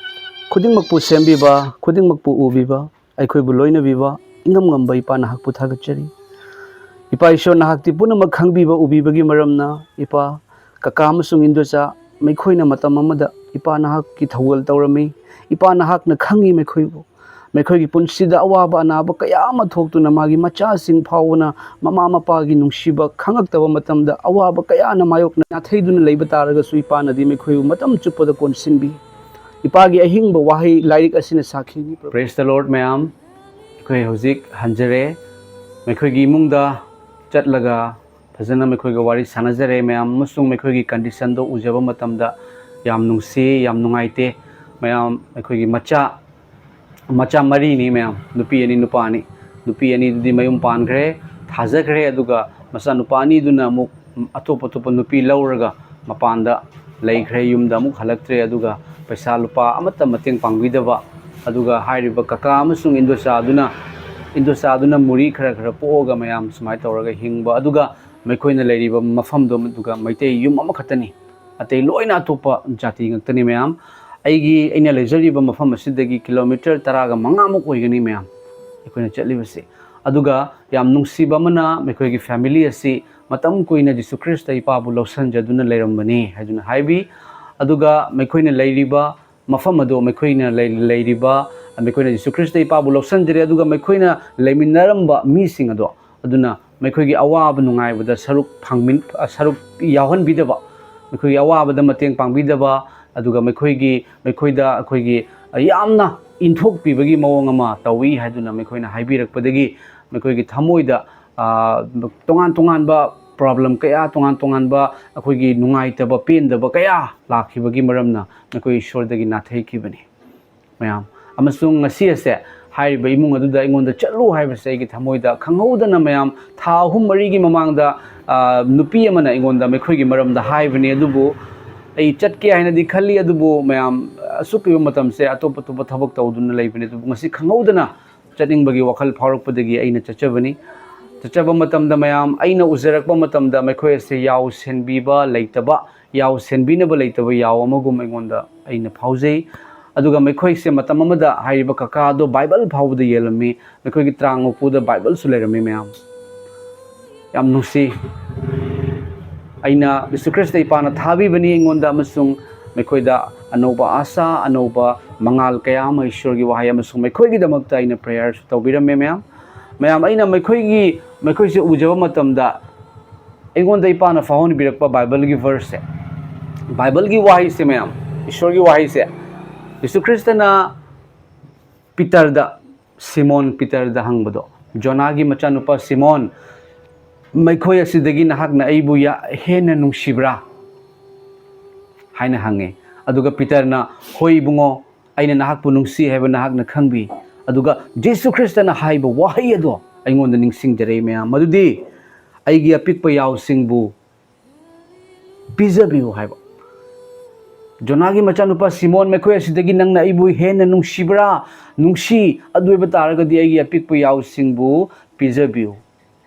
ꯈꯨꯗꯤꯡꯃꯛꯄꯨ ꯁꯦꯝꯕꯤꯕ, ꯈꯨꯗꯤꯡꯃꯛꯄꯨ ꯎꯕꯤꯕ, ꯑꯩꯈꯣꯏꯕꯨ ꯂꯣꯏꯅꯕꯤꯕ, ꯏꯉꯝ ꯉꯝꯕ ꯏꯄꯥ, ꯅꯍꯥꯛꯄꯨ ꯊꯥꯒꯠꯆꯔꯤ꯫ ꯏꯄꯥ ꯏꯁꯣꯔ, ꯅꯍꯥꯛꯇꯤ ꯄꯨꯝꯅꯃꯛ ꯈꯪꯕꯤꯕ, ꯎꯕꯤꯕꯒꯤ ꯃꯔꯝꯅ, ꯏꯄꯥ, ꯀꯀꯥ ꯑꯃꯁꯨꯡ ꯏꯟꯗꯣꯆꯥ, ꯃꯈꯣꯏꯅ ꯃꯇꯝ ꯑꯃꯗ ꯏꯄꯥ ꯅꯍꯥꯛꯀꯤ ꯊꯧꯒꯜ ꯇꯧꯔꯝꯃꯤ꯫ ꯏꯄꯥ ꯅꯍꯥꯛꯅ ꯈꯪꯉꯤ ꯃꯈꯣꯏꯕꯨ꯫ ꯃꯈꯣꯏꯒꯤ ꯄꯨꯟꯁꯤꯗ ꯑꯋꯥꯕ ꯑꯅꯥꯕ ꯀꯌꯥ ꯑꯃ ꯊꯣꯛꯇꯨꯅ ꯃꯥꯒꯤ ꯃꯆꯥꯁꯤꯡ ꯐꯥꯎꯕꯅ ꯃꯃꯥ ꯃꯄꯥꯒꯤ ꯅꯨꯡꯁꯤꯕ ꯈꯪꯉꯛꯇꯕ ꯃꯇꯝꯗ ꯑꯋꯥꯕ ꯀꯌꯥꯅ ꯃꯥꯌꯣꯛꯅ ꯅꯥꯊꯩꯗꯨꯅ ꯂꯩꯕ ꯇꯥꯔꯒꯁꯨ ꯏꯄꯥꯅꯗꯤ ꯃꯈꯣꯏꯕꯨ ꯃꯇꯝ ꯆꯨꯞꯄꯗ ꯀꯣꯟꯁꯤꯟꯕꯤ꯫ ꯏꯄꯥꯒꯤ ꯑꯍꯤꯡꯕ ꯋꯥꯍꯩ ꯂꯥꯏꯔꯤꯛ ꯑꯁꯤꯅ ꯁꯥꯈꯤꯅꯤ꯫ Praise the Lord, ꯃꯌꯥꯝ꯫ ꯑꯩꯈꯣꯏ ꯍꯧꯖꯤꯛ ꯍꯟꯖꯔꯦ꯫ ꯃꯈꯣꯏꯒꯤ ꯏꯃꯨꯡꯗ ꯆꯠꯂꯒ ꯐꯖꯅ ꯃꯈꯣꯏꯒ ꯋꯥꯔꯤ ꯁꯥꯟꯅꯖꯔꯦ, ꯃꯌꯥꯝ, ꯑꯃꯁꯨꯡ ꯃꯈꯣꯏꯒꯤ conditionꯗꯣ ꯎꯖꯕ ꯃꯇꯝꯗ ꯌꯥꯝ ꯅꯨꯡꯁꯤ, ꯌꯥꯝ ꯅꯨꯡꯉꯥꯏꯇꯦ꯫ ꯃꯌꯥꯝ, ꯑꯩꯈꯣꯏꯒꯤ ꯃꯆꯥ, ꯃꯆꯥ ꯃꯔꯤꯅꯤ, ꯃꯌꯥꯝ, ꯅꯨꯄꯤ ꯑꯅꯤ, ꯅꯨꯄꯥ ꯑꯅꯤ꯫ ꯅꯨꯄꯤ ꯑꯅꯤꯗꯨꯗꯤ ꯃꯌꯨꯝ ꯄꯥꯟꯈ꯭ꯔꯦ, ꯊꯥꯖꯈ꯭ꯔꯦ, ꯑꯗꯨꯒ ꯃꯆꯥ ꯅꯨꯄꯥ ꯑꯅꯤꯗꯨꯅ ꯑꯃꯨꯛ ꯑꯇꯣꯞ ꯑꯇꯣꯞꯄ ꯅꯨꯄꯤ ꯂꯧꯔꯒ ꯃꯄꯥꯟꯗ ꯂꯩꯈ꯭ꯔꯦ, ꯌꯨꯝꯗ ꯑꯃꯨꯛ ꯍꯜꯂꯛꯇ꯭ꯔꯦ꯫ ꯑꯗꯨꯒ ꯄꯩꯁꯥ ꯂꯨꯄꯥ ꯑꯃꯠꯇ ꯃꯇꯦꯡ ꯄꯥꯡꯕꯤꯗꯕ, ꯑꯗꯨꯒ ꯍꯥꯏꯔꯤꯕ ꯀꯀꯥ ꯑꯃꯁꯨꯡ ꯏꯟꯗꯣꯆꯥꯗꯨꯅ, ꯏꯟꯗꯣꯆꯥꯗꯨꯅ ꯃꯨꯔꯤ ꯈꯔ ꯈꯔ ꯄꯣꯛꯑꯒ ꯃꯌꯥꯝ ꯁꯨꯃꯥꯏꯅ ꯇꯧꯔꯒ ꯍꯤꯡꯕ, ꯑꯗꯨꯒ ꯃꯈꯣꯏꯅ ꯂꯩꯔꯤꯕ ꯃꯐꯝꯗꯣ ꯑꯗꯨꯒ ꯃꯩꯇꯩ ꯌꯨꯝ ꯑꯃꯈꯛꯇꯅꯤ, ꯑꯇꯩ ꯂꯣꯏꯅ ꯑꯇꯣꯞꯄ ꯖꯥꯇꯤ ꯉꯥꯛꯇꯅꯤ, ꯃꯌꯥꯝ꯫ ꯑꯩꯒꯤ, ꯑꯩꯅ ꯂꯩꯖꯔꯤꯕ ꯃꯐꯝ ꯑꯁꯤꯗꯒꯤ ꯀꯤꯂꯣꯃꯤꯇꯔ ꯇꯔꯥꯒ ꯃꯉꯥꯃꯨꯛ ꯑꯣꯏꯒꯅꯤ, ꯃꯌꯥꯝ, ꯑꯩꯈꯣꯏꯅ ꯆꯠꯂꯤꯕꯁꯤ꯫ ꯑꯗꯨꯒ ꯌꯥꯝ ꯅꯨꯡꯁꯤꯕ ꯑꯃꯅ, ꯃꯈꯣꯏꯒꯤ family ꯑꯁꯤ ꯃꯇꯝ ꯀꯨꯏꯅ ꯖꯤꯁꯨ ꯈ꯭ꯔꯤꯁꯇ ꯏꯄꯥꯕꯨ ꯂꯧꯁꯤꯟꯖꯗꯨꯅ ꯂꯩꯔꯝꯕꯅꯤ ꯍꯥꯏꯗꯨꯅ ꯍꯥꯏꯕꯤ꯫ ꯑꯗꯨꯒ ꯃꯈꯣꯏꯅ ꯂꯩꯔꯤꯕ ꯃꯐꯝ ꯑꯗꯣ, ꯃꯈꯣꯏꯅ ꯂꯩ-, ꯂꯩꯔꯤꯕ, ꯃꯈꯣꯏꯅ ꯖꯤꯁꯨ ꯈ꯭ꯔꯤꯁꯇ ꯏꯄꯥꯕꯨ ꯂꯧꯁꯤꯟꯖꯔꯦ, ꯑꯗꯨꯒ ꯃꯈꯣꯏꯅ ꯂꯩꯃꯤꯟꯅꯔꯝꯕ ꯃꯤꯁꯤꯡ ꯑꯗꯣ, ꯑꯗꯨꯅ ꯃꯈꯣꯏꯒꯤ ꯑꯋꯥꯕ ꯅꯨꯡꯉꯥꯏꯕꯗ ꯁꯔꯨꯛ ꯐꯪꯃꯤꯟ-, ꯑ, ꯁꯔꯨꯛ ꯌꯥꯎꯍꯟꯕꯤꯗꯕ, ꯃꯈꯣꯏꯒꯤ ꯑꯋꯥꯕꯗ ꯃꯇꯦꯡ ꯄꯥꯡꯕꯤꯗꯕ, ꯑꯗꯨꯒ ꯃꯈꯣꯏꯒꯤ, ꯃꯈꯣꯏꯗ ꯑꯩꯈꯣꯏꯒꯤ, ꯑ, ꯌꯥꯝꯅ ꯏꯟꯊꯣꯛꯄꯤꯕꯒꯤ ꯃꯑꯣꯡ ꯑꯃ ꯇꯧꯏ ꯍꯥꯏꯗꯨꯅ ꯃꯈꯣꯏꯅ ꯍꯥꯏꯕꯤꯔꯛꯄꯗꯒꯤ, ꯃꯈꯣꯏꯒꯤ ꯊꯃꯣꯏꯗ, ꯑ, ꯇꯣꯉꯥꯟ ꯇꯣꯉꯥꯟꯕ problem ꯀꯌꯥ, ꯇꯣꯉꯥꯟ ꯇꯣꯉꯥꯟꯕ ꯑꯩꯈꯣꯏꯒꯤ ꯅꯨꯡꯉꯥꯏꯇꯕ, ꯄꯦꯟꯗꯕ ꯀꯌꯥ ꯂꯥꯛꯈꯤꯕꯒꯤ ꯃꯔꯝꯅ ꯃꯈꯣꯏ ꯏꯁꯣꯔꯗꯒꯤ ꯅꯥꯊꯩꯈꯤꯕꯅꯤ, ꯃꯌꯥꯝ꯫ ꯑꯃꯁꯨꯡ ꯉꯁꯤ ꯑꯁꯦ ꯍꯥꯏꯔꯤꯕ ꯏꯃꯨꯡ ꯑꯗꯨꯗ ꯑꯩꯉꯣꯟꯗ ꯆꯠꯂꯨ ꯍꯥꯏꯕꯁꯦ ꯑꯩꯒꯤ ꯊꯃꯣꯏꯗ ꯈꯪꯍꯧꯗꯅ, ꯃꯌꯥꯝ, ꯊꯥ ꯑꯍꯨꯝ ꯃꯔꯤꯒꯤ ꯃꯃꯥꯡꯗ, ꯑ, ꯅꯨꯄꯤ ꯑꯃꯅ ꯑꯩꯉꯣꯟꯗ ꯃꯈꯣꯏꯒꯤ ꯃꯔꯝꯗ ꯍꯥꯏꯕꯅꯤ, ꯑꯗꯨꯕꯨ ꯑꯩ ꯆꯠꯀꯦ ꯍꯥꯏꯅꯗꯤ ꯈꯜꯂꯤ, ꯑꯗꯨꯕꯨ, ꯃꯌꯥꯝ, ꯑꯁꯨꯛ ꯀꯨꯏꯕ ꯃꯇꯝꯁꯦ ꯑꯇꯣꯞ ꯑꯇꯣꯞꯄ ꯊꯕꯛ ꯇꯧꯗꯨꯅ ꯂꯩꯕꯅꯤ, ꯑꯗꯨꯕꯨ ꯉꯁꯤ ꯈꯪꯍꯧꯗꯅ ꯆꯠꯅꯤꯡꯕꯒꯤ ꯋꯥꯈꯜ ꯐꯥꯎꯔꯛꯄꯗꯒꯤ ꯑꯩꯅ ꯆꯠꯆꯕꯅꯤ꯫ ꯆꯠꯆꯕ ꯃꯇꯝꯗ, ꯃꯌꯥꯝ, ꯑꯩꯅ ꯎꯖꯔꯛꯄ ꯃꯇꯝꯗ ꯃꯈꯣꯏ ꯑꯁꯦ ꯌꯥꯎ ꯁꯦꯟꯕꯤꯕ ꯂꯩꯇꯕ, ꯌꯥꯎ ꯁꯦꯟꯕꯤꯅꯕ ꯂꯩꯇꯕ ꯌꯥꯎ ꯑꯃꯒꯨꯝ ꯑꯩꯉꯣꯟꯗ, ꯑꯩꯅ ꯐꯥꯎꯖꯩ꯫ ꯑꯗꯨꯒ ꯃꯈꯣꯏꯁꯦ ꯃꯇꯝ ꯑꯃꯗ ꯍꯥꯏꯔꯤꯕ ꯀꯀꯥ ꯑꯗꯣ ꯕꯥꯏꯕꯜ ꯐꯥꯎꯕꯗ ꯌꯦꯜꯂꯝꯃꯤ, ꯃꯈꯣꯏꯒꯤ ꯇ꯭ꯔꯥꯡ ꯎꯄꯨꯗ ꯕꯥꯏꯕꯜꯁꯨ ꯂꯩꯔꯝꯃꯤ, ꯃꯌꯥꯝ꯫ ꯌꯥꯝ ꯅꯨꯡꯁꯤ꯫ ꯑꯩꯅ ꯖꯤꯁꯨ ꯈ꯭ꯔꯤꯁꯇ ꯏꯄꯥꯅ ꯊꯥꯕꯤꯕꯅꯤ ꯑꯩꯉꯣꯟꯗ, ꯑꯃꯁꯨꯡ ꯃꯈꯣꯏꯗ ꯑꯅꯧꯕ ꯑꯥꯁꯥ, ꯑꯅꯧꯕ ꯃꯉꯥꯜ ꯀꯌꯥ ꯑꯃ, ꯏꯁꯣꯔꯒꯤ ꯋꯥꯍꯩ, ꯑꯃꯁꯨꯡ ꯃꯈꯣꯏꯒꯤꯗꯃꯛꯇ ꯑꯩꯅ prayerꯁꯨ ꯇꯧꯕꯤꯔꯝꯃꯦ, ꯃꯌꯥꯝ꯫ ꯃꯌꯥꯝ, ꯑꯩꯅ ꯃꯈꯣꯏꯒꯤ, ꯃꯈꯣꯏꯁꯦ ꯎꯖꯕ ꯃꯇꯝꯗ ꯑꯩꯉꯣꯟꯗ ꯏꯄꯥꯅ ꯐꯥꯎꯍꯟꯕꯤꯔꯛꯄ ꯕꯥꯏꯕꯜꯒꯤ verseꯁꯦ, ꯕꯥꯏꯕꯜꯒꯤ ꯋꯥꯍꯩꯁꯦ, ꯃꯌꯥꯝ, ꯏꯁꯣꯔꯒꯤ ꯋꯥꯍꯩꯁꯦ, ꯖꯤꯁꯨ ꯈ꯭ꯔꯤꯁꯇꯅ ꯄꯤꯇꯔꯗ, ꯁꯤꯃꯣꯟ ꯄꯤꯇꯔꯗ ꯍꯪꯕꯗꯣ, "ꯖꯣꯅꯥꯒꯤ ꯃꯆꯥꯅꯨꯄꯥ ꯁꯤꯃꯣꯟ, ꯃꯈꯣꯏ ꯑꯁꯤꯗꯒꯤ ꯅꯍꯥꯛꯅ ꯑꯩꯕꯨ ꯌꯥ-, ꯍꯦꯟꯅ ꯅꯨꯡꯁꯤꯕ꯭ꯔꯥ?" ꯍꯥꯏꯅ ꯍꯪꯉꯦ꯫ ꯑꯗꯨꯒ ꯄꯤꯇꯔꯅ, "ꯍꯣꯏ ꯏꯕꯨꯡꯉꯣ, ꯑꯩꯅ ꯅꯍꯥꯛꯄꯨ ꯅꯨꯡꯁꯤ ꯍꯥꯏꯕ ꯅꯍꯥꯛꯅ ꯈꯪꯕꯤ꯫" ꯑꯗꯨꯒ ꯖꯤꯁꯨ ꯈ꯭ꯔꯤꯁꯇꯅ ꯍꯥꯏꯕ ꯋꯥꯍꯩ ꯑꯗꯣ ꯑꯩꯉꯣꯟꯗ ꯅꯤꯡꯁꯤꯡꯖꯔꯛꯏ, ꯃꯌꯥꯝ, ꯃꯗꯨꯗꯤ, "ꯑꯩꯒꯤ ꯑꯄꯤꯛꯄ ꯌꯥꯎꯁꯤꯡꯕꯨ ꯄꯤꯖꯕꯤꯌꯨ" ꯍꯥꯏꯕ꯫ "ꯖꯣꯅꯥꯒꯤ ꯃꯆꯥꯅꯨꯄꯥ ꯁꯤꯃꯣꯟ, ꯃꯈꯣꯏ ꯑꯁꯤꯗꯒꯤ ꯅꯪꯅ ꯑꯩꯕꯨ ꯍꯦꯟꯅ ꯅꯨꯡꯁꯤꯕ꯭ꯔꯥ? ꯅꯨꯡꯁꯤ꯫ ꯑꯗꯨ ꯑꯣꯏꯕ ꯇꯥꯔꯒꯗꯤ ꯑꯩꯒꯤ ꯑꯄꯤꯛꯄ ꯌꯥꯎꯁꯤꯡꯕꯨ ꯄꯤꯖꯕꯤꯌꯨ꯫"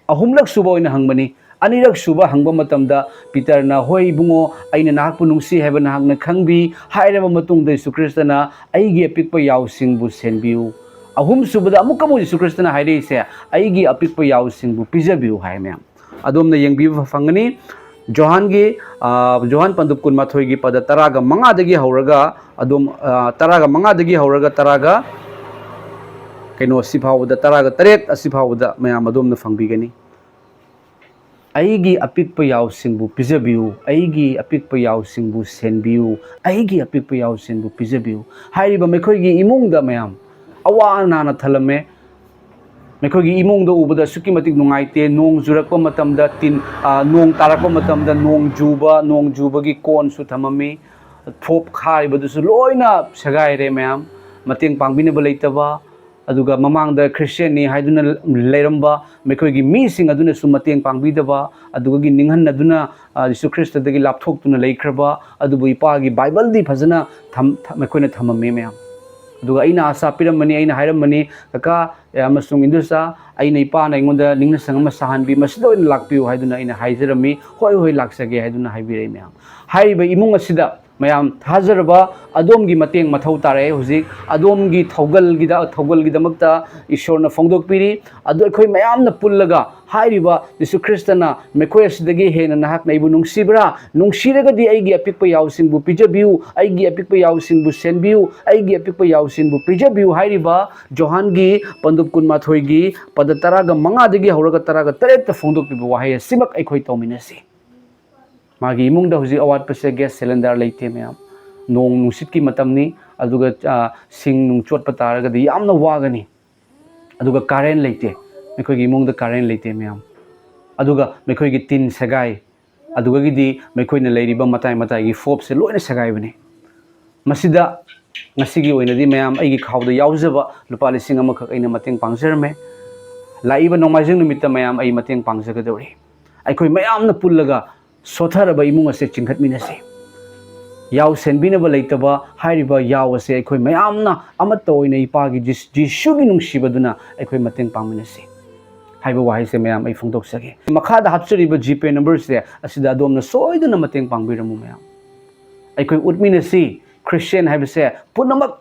ꯑꯍꯨꯝꯂꯛ ꯁꯨꯕ ꯑꯣꯏꯅ ꯍꯪꯕꯅꯤ꯫ ꯑꯅꯤꯔꯛ ꯁꯨꯕ ꯍꯪꯕ ꯃꯇꯝꯗ ꯄꯤꯇꯔꯅ, "ꯍꯣꯏ ꯏꯕꯨꯡꯉꯣ, ꯑꯩꯅ ꯅꯍꯥꯛꯄꯨ ꯅꯨꯡꯁꯤ ꯍꯥꯏꯕ ꯅꯍꯥꯛꯅ ꯈꯪꯕꯤ" ꯍꯥꯏꯔꯕ ꯃꯇꯨꯡꯗ ꯖꯤꯁꯨ ꯈ꯭ꯔꯤꯁꯇꯅ, "ꯑꯩꯒꯤ ꯑꯄꯤꯛꯄ ꯌꯥꯎꯁꯤꯡꯕꯨ ꯁꯦꯟꯕꯤꯌꯨ꯫" ꯑꯍꯨꯝ ꯁꯨꯕꯗ ꯑꯃꯨꯛꯀ ꯑꯃꯨꯛ ꯖꯤꯁꯨ ꯈ꯭ꯔꯤꯁꯇꯅ ꯍꯥꯏꯔꯛꯏꯁꯦ, "ꯑꯩꯒꯤ ꯑꯄꯤꯛꯄ ꯌꯥꯎꯁꯤꯡꯕꯨ ꯄꯤꯖꯕꯤꯌꯨ" ꯍꯥꯏ, ꯃꯌꯥꯝ꯫ ꯑꯗꯣꯝꯅ ꯌꯦꯡꯕꯤꯕ ꯐꯪꯒꯅꯤ꯫ ꯖꯣꯍꯥꯟꯒꯤ, ꯑ, ꯖꯣꯍꯥꯟ ꯄꯟꯗꯨꯞ ꯀꯨꯟꯃꯥꯊꯣꯏꯒꯤ ꯄꯗ ꯇꯔꯥꯒ ꯃꯉꯥꯗꯒꯤ ꯍꯧꯔꯒ ꯑꯗꯣꯝ, ꯑ, ꯇꯔꯥꯒ ꯃꯉꯥꯗꯒꯤ ꯍꯧꯔꯒ ꯇꯔꯥꯒ, ꯀꯩꯅꯣ, ꯑꯁꯤ ꯐꯥꯎꯕꯗ, ꯇꯔꯥꯒ ꯇꯔꯦꯠ ꯑꯁꯤ ꯐꯥꯎꯕꯗ ꯃꯌꯥꯝ ꯑꯗꯣꯝꯅ ꯐꯪꯕꯤꯒꯅꯤ꯫ "ꯑꯩꯒꯤ ꯑꯄꯤꯛꯄ ꯌꯥꯎꯁꯤꯡꯕꯨ ꯄꯤꯖꯕꯤꯌꯨ, ꯑꯩꯒꯤ ꯑꯄꯤꯛꯄ ꯌꯥꯎꯁꯤꯡꯕꯨ ꯁꯦꯟꯕꯤꯌꯨ, ꯑꯩꯒꯤ ꯑꯄꯤꯛꯄ ꯌꯥꯎꯁꯤꯡꯕꯨ ꯄꯤꯖꯕꯤꯌꯨ" ꯍꯥꯏꯔꯤꯕ ꯃꯈꯣꯏꯒꯤ ꯏꯃꯨꯡꯗ ꯃꯌꯥꯝ ꯑꯋꯥ ꯑꯅꯥꯅ ꯊꯜꯂꯝꯃꯦ꯫ ꯃꯈꯣꯏꯒꯤ ꯏꯃꯨꯡꯗ ꯎꯕꯗ ꯑꯁꯨꯛꯀꯤ ꯃꯇꯤꯛ ꯅꯨꯡꯉꯥꯏꯇꯦ꯫ ꯅꯣꯡ ꯆꯨꯔꯛꯄ ꯃꯇꯝꯗ ꯇꯤꯟ, ꯑ, ꯅꯣꯡ ꯇꯥꯔꯛꯄ ꯃꯇꯝꯗ ꯅꯣꯡ ꯖꯨꯕ, ꯅꯣꯡ ꯖꯨꯕꯒꯤ ꯀꯣꯟꯁꯨ ꯊꯝꯃꯝꯃꯤ꯫ ꯐꯣꯞ ꯈꯥꯔꯤꯕꯗꯨꯁꯨ ꯂꯣꯏꯅ ꯁꯦꯒꯥꯏꯔꯦ ꯃꯌꯥꯝ꯫ ꯃꯇꯦꯡ ꯄꯥꯡꯕꯤꯅꯕ ꯂꯩꯇꯕ, ꯑꯗꯨꯒ ꯃꯃꯥꯡꯗ ꯈ꯭ꯔꯤꯁꯇꯤꯌꯥꯟꯅꯤ ꯍꯥꯏꯗꯨꯅ ꯂꯩꯔꯝꯕ ꯃꯈꯣꯏꯒꯤ ꯃꯤꯁꯤꯡ ꯑꯗꯨꯅꯁꯨ ꯃꯇꯦꯡ ꯄꯥꯡꯕꯤꯗꯕ, ꯑꯗꯨꯒꯤ ꯅꯤꯡꯍꯟꯅꯗꯨꯅ, ꯑ, ꯖꯤꯁꯨ ꯈ꯭ꯔꯤꯁꯇꯗꯒꯤ ꯂꯥꯞꯊꯣꯛꯇꯨꯅ ꯂꯩꯈ꯭ꯔꯕ, ꯑꯗꯨꯕꯨ ꯏꯄꯥꯒꯤ ꯕꯥꯏꯕꯜꯗꯤ ꯐꯖꯅ ꯊꯝ-, ꯊ-, ꯃꯈꯣꯏꯅ ꯊꯝꯃꯝꯃꯤ ꯃꯌꯥꯝ꯫ ꯑꯗꯨꯒ ꯑꯩꯅ ꯑꯥꯁꯥ ꯄꯤꯔꯝꯕꯅꯤ, ꯑꯩꯅ ꯍꯥꯏꯔꯝꯕꯅꯤ, "ꯀꯀꯥ ꯑꯃꯁꯨꯡ ꯏꯟꯗꯣꯆꯥ, ꯑꯩꯅ ꯏꯄꯥꯅ ꯑꯩꯉꯣꯟꯗ ꯅꯤꯡꯅꯁꯪ ꯑꯃ ꯁꯥꯍꯟꯕꯤ, ꯃꯁꯤꯗ ꯑꯣꯏꯅ ꯂꯥꯛꯄꯤꯌꯨ" ꯍꯥꯏꯗꯨꯅ ꯑꯩꯅ ꯍꯥꯏꯖꯔꯝꯃꯤ꯫ "ꯍꯣꯏ, ꯍꯣꯏ, ꯂꯥꯛꯆꯒꯦ" ꯍꯥꯏꯗꯨꯅ ꯍꯥꯏꯕꯤꯔꯛꯏ ꯃꯌꯥꯝ꯫ ꯍꯥꯏꯔꯤꯕ ꯏꯃꯨꯡ ꯑꯁꯤꯗ ꯃꯌꯥꯝ ꯊꯥꯖꯔꯕ ꯑꯗꯣꯝꯒꯤ ꯃꯇꯦꯡ ꯃꯊꯧ ꯇꯥꯔꯛꯑꯦ꯫ ꯍꯧꯖꯤꯛ ꯑꯗꯣꯝꯒꯤ ꯊꯧꯒꯜꯒꯤꯗ-, ꯊꯧꯒꯜꯒꯤꯗꯃꯛꯇ ꯏꯁꯣꯔꯅ ꯐꯣꯡꯗꯣꯛꯄꯤꯔꯤ꯫ ꯑꯗꯨ ꯑꯩꯈꯣꯏ ꯃꯌꯥꯝꯅ ꯄꯨꯜꯂꯒ ꯍꯥꯏꯔꯤꯕ ꯖꯤꯁꯨ ꯈ꯭ꯔꯤꯁꯇꯅ, "ꯃꯈꯣꯏ ꯑꯁꯤꯗꯒꯤ ꯍꯦꯟꯅ ꯅꯍꯥꯛꯅ ꯑꯩꯕꯨ ꯅꯨꯡꯁꯤꯕ꯭ꯔꯥ? ꯅꯨꯡꯁꯤꯔꯒꯗꯤ ꯑꯩꯒꯤ ꯑꯄꯤꯛꯄ ꯌꯥꯎꯁꯤꯡꯕꯨ ꯄꯤꯖꯕꯤꯌꯨ, ꯑꯩꯒꯤ ꯑꯄꯤꯛꯄ ꯌꯥꯎꯁꯤꯡꯕꯨ ꯁꯦꯟꯕꯤꯌꯨ, ꯑꯩꯒꯤ ꯑꯄꯤꯛꯄ ꯌꯥꯎꯁꯤꯡꯕꯨ ꯄꯤꯖꯕꯤꯌꯨ" ꯍꯥꯏꯔꯤꯕ ꯖꯣꯍꯥꯟꯒꯤ ꯄꯟꯗꯨꯞ ꯀꯨꯟꯃꯥꯊꯣꯏꯒꯤ ꯄꯗ ꯇꯔꯥꯒ ꯃꯉꯥꯗꯒꯤ ꯍꯧꯔꯒ ꯇꯔꯥꯒ ꯇꯔꯦꯠꯇ ꯐꯣꯡꯗꯣꯛꯄꯤꯕ ꯋꯥꯍꯩ ꯑꯁꯤꯃꯛ ꯑꯩꯈꯣꯏ ꯇꯧꯃꯤꯟꯅꯁꯤ꯫ ꯃꯥꯒꯤ ꯏꯃꯨꯡꯗ ꯍꯧꯖꯤꯛ ꯑꯋꯥꯠꯄꯁꯦ ꯒ꯭ꯌꯥꯁ ꯁꯤꯂꯤꯟꯗꯔ ꯂꯩꯇꯦ ꯃꯌꯥꯝ꯫ ꯅꯣꯡ ꯅꯨꯡꯁꯤꯠꯀꯤ ꯃꯇꯝꯅꯤ, ꯑꯗꯨꯒ, ꯑ, ꯁꯤꯡ ꯅꯨꯡ ꯆꯣꯠꯄ ꯇꯥꯔꯒꯗꯤ ꯌꯥꯝꯅ ꯋꯥꯒꯅꯤ꯫ ꯑꯗꯨꯒ ꯀꯥꯔꯦꯟ ꯂꯩꯇꯦ, ꯃꯈꯣꯏꯒꯤ ꯏꯃꯨꯡꯗ ꯀꯥꯔꯦꯟ ꯂꯩꯇꯦ ꯃꯌꯥꯝ꯫ ꯑꯗꯨꯒ ꯃꯈꯣꯏꯒꯤ ꯇꯤꯟ ꯁꯦꯒꯥꯏ, ꯑꯗꯨꯗꯒꯤꯗꯤ ꯃꯈꯣꯏꯅ ꯂꯩꯔꯤꯕ ꯃꯇꯥꯏ ꯃꯇꯥꯏꯒꯤ ꯐꯣꯞꯁꯦ ꯂꯣꯏꯅ ꯁꯦꯒꯥꯏꯕꯅꯤ꯫ ꯃꯁꯤꯗ ꯉꯁꯤꯒꯤ ꯑꯣꯏꯅꯗꯤ ꯃꯌꯥꯝ ꯑꯩꯒꯤ ꯈꯥꯎꯗ ꯌꯥꯎꯖꯕ ꯂꯨꯄꯥ ꯂꯤꯁꯤꯡ ꯑꯃꯈꯛ ꯑꯩꯅ ꯃꯇꯦꯡ ꯄꯥꯡꯖꯔꯝꯃꯦ꯫ ꯂꯥꯛꯏꯕ ꯅꯣꯡꯃꯥꯏꯖꯤꯡ ꯅꯨꯃꯤꯠꯇ ꯃꯌꯥꯝ ꯑꯩ ꯃꯇꯦꯡ ꯄꯥꯡꯖꯒꯗꯧꯔꯤ꯫ ꯑꯩꯈꯣꯏ ꯃꯌꯥꯝꯅ ꯄꯨꯜꯂꯒ ꯁꯣꯠꯊꯔꯕ ꯏꯃꯨꯡ ꯑꯁꯦ ꯆꯤꯡꯈꯠꯃꯤꯟꯅꯁꯤ꯫ ꯌꯥꯎ ꯁꯦꯟꯕꯤꯅꯕ ꯂꯩꯇꯕ ꯍꯥꯏꯔꯤꯕ ꯌꯥꯎ ꯑꯁꯦ ꯑꯩꯈꯣꯏ ꯃꯌꯥꯝꯅ ꯑꯃꯠꯇ ꯑꯣꯏꯅ ꯏꯄꯥꯒꯤ ꯖꯤꯁ-, ꯖꯤꯁꯨꯒꯤ ꯅꯨꯡꯁꯤꯕꯗꯨꯅ ꯑꯩꯈꯣꯏ ꯃꯇꯦꯡ ꯄꯥꯡꯃꯤꯟꯅꯁꯤ ꯍꯥꯏꯕ ꯋꯥꯍꯩꯁꯦ ꯃꯌꯥꯝ ꯑꯩ ꯐꯣꯡꯗꯣꯛꯆꯒꯦ꯫ ꯃꯈꯥꯗ ꯍꯥꯞꯆꯔꯤꯕ ꯖꯤ ꯄꯦ ꯅꯝꯕꯔꯁꯦ ꯑꯁꯤꯗ ꯑꯗꯣꯝꯅ ꯁꯣꯏꯗꯅ ꯃꯇꯦꯡ ꯄꯥꯡꯕꯤꯔꯝꯃꯨ ꯃꯌꯥꯝ꯫ ꯑꯩꯈꯣꯏ ꯎꯠꯃꯤꯟꯅꯁꯤ, ꯈ꯭ꯔꯤꯁꯇꯤꯌꯥꯟ ꯍꯥꯏꯕꯁꯦ ꯄꯨꯝꯅꯃꯛ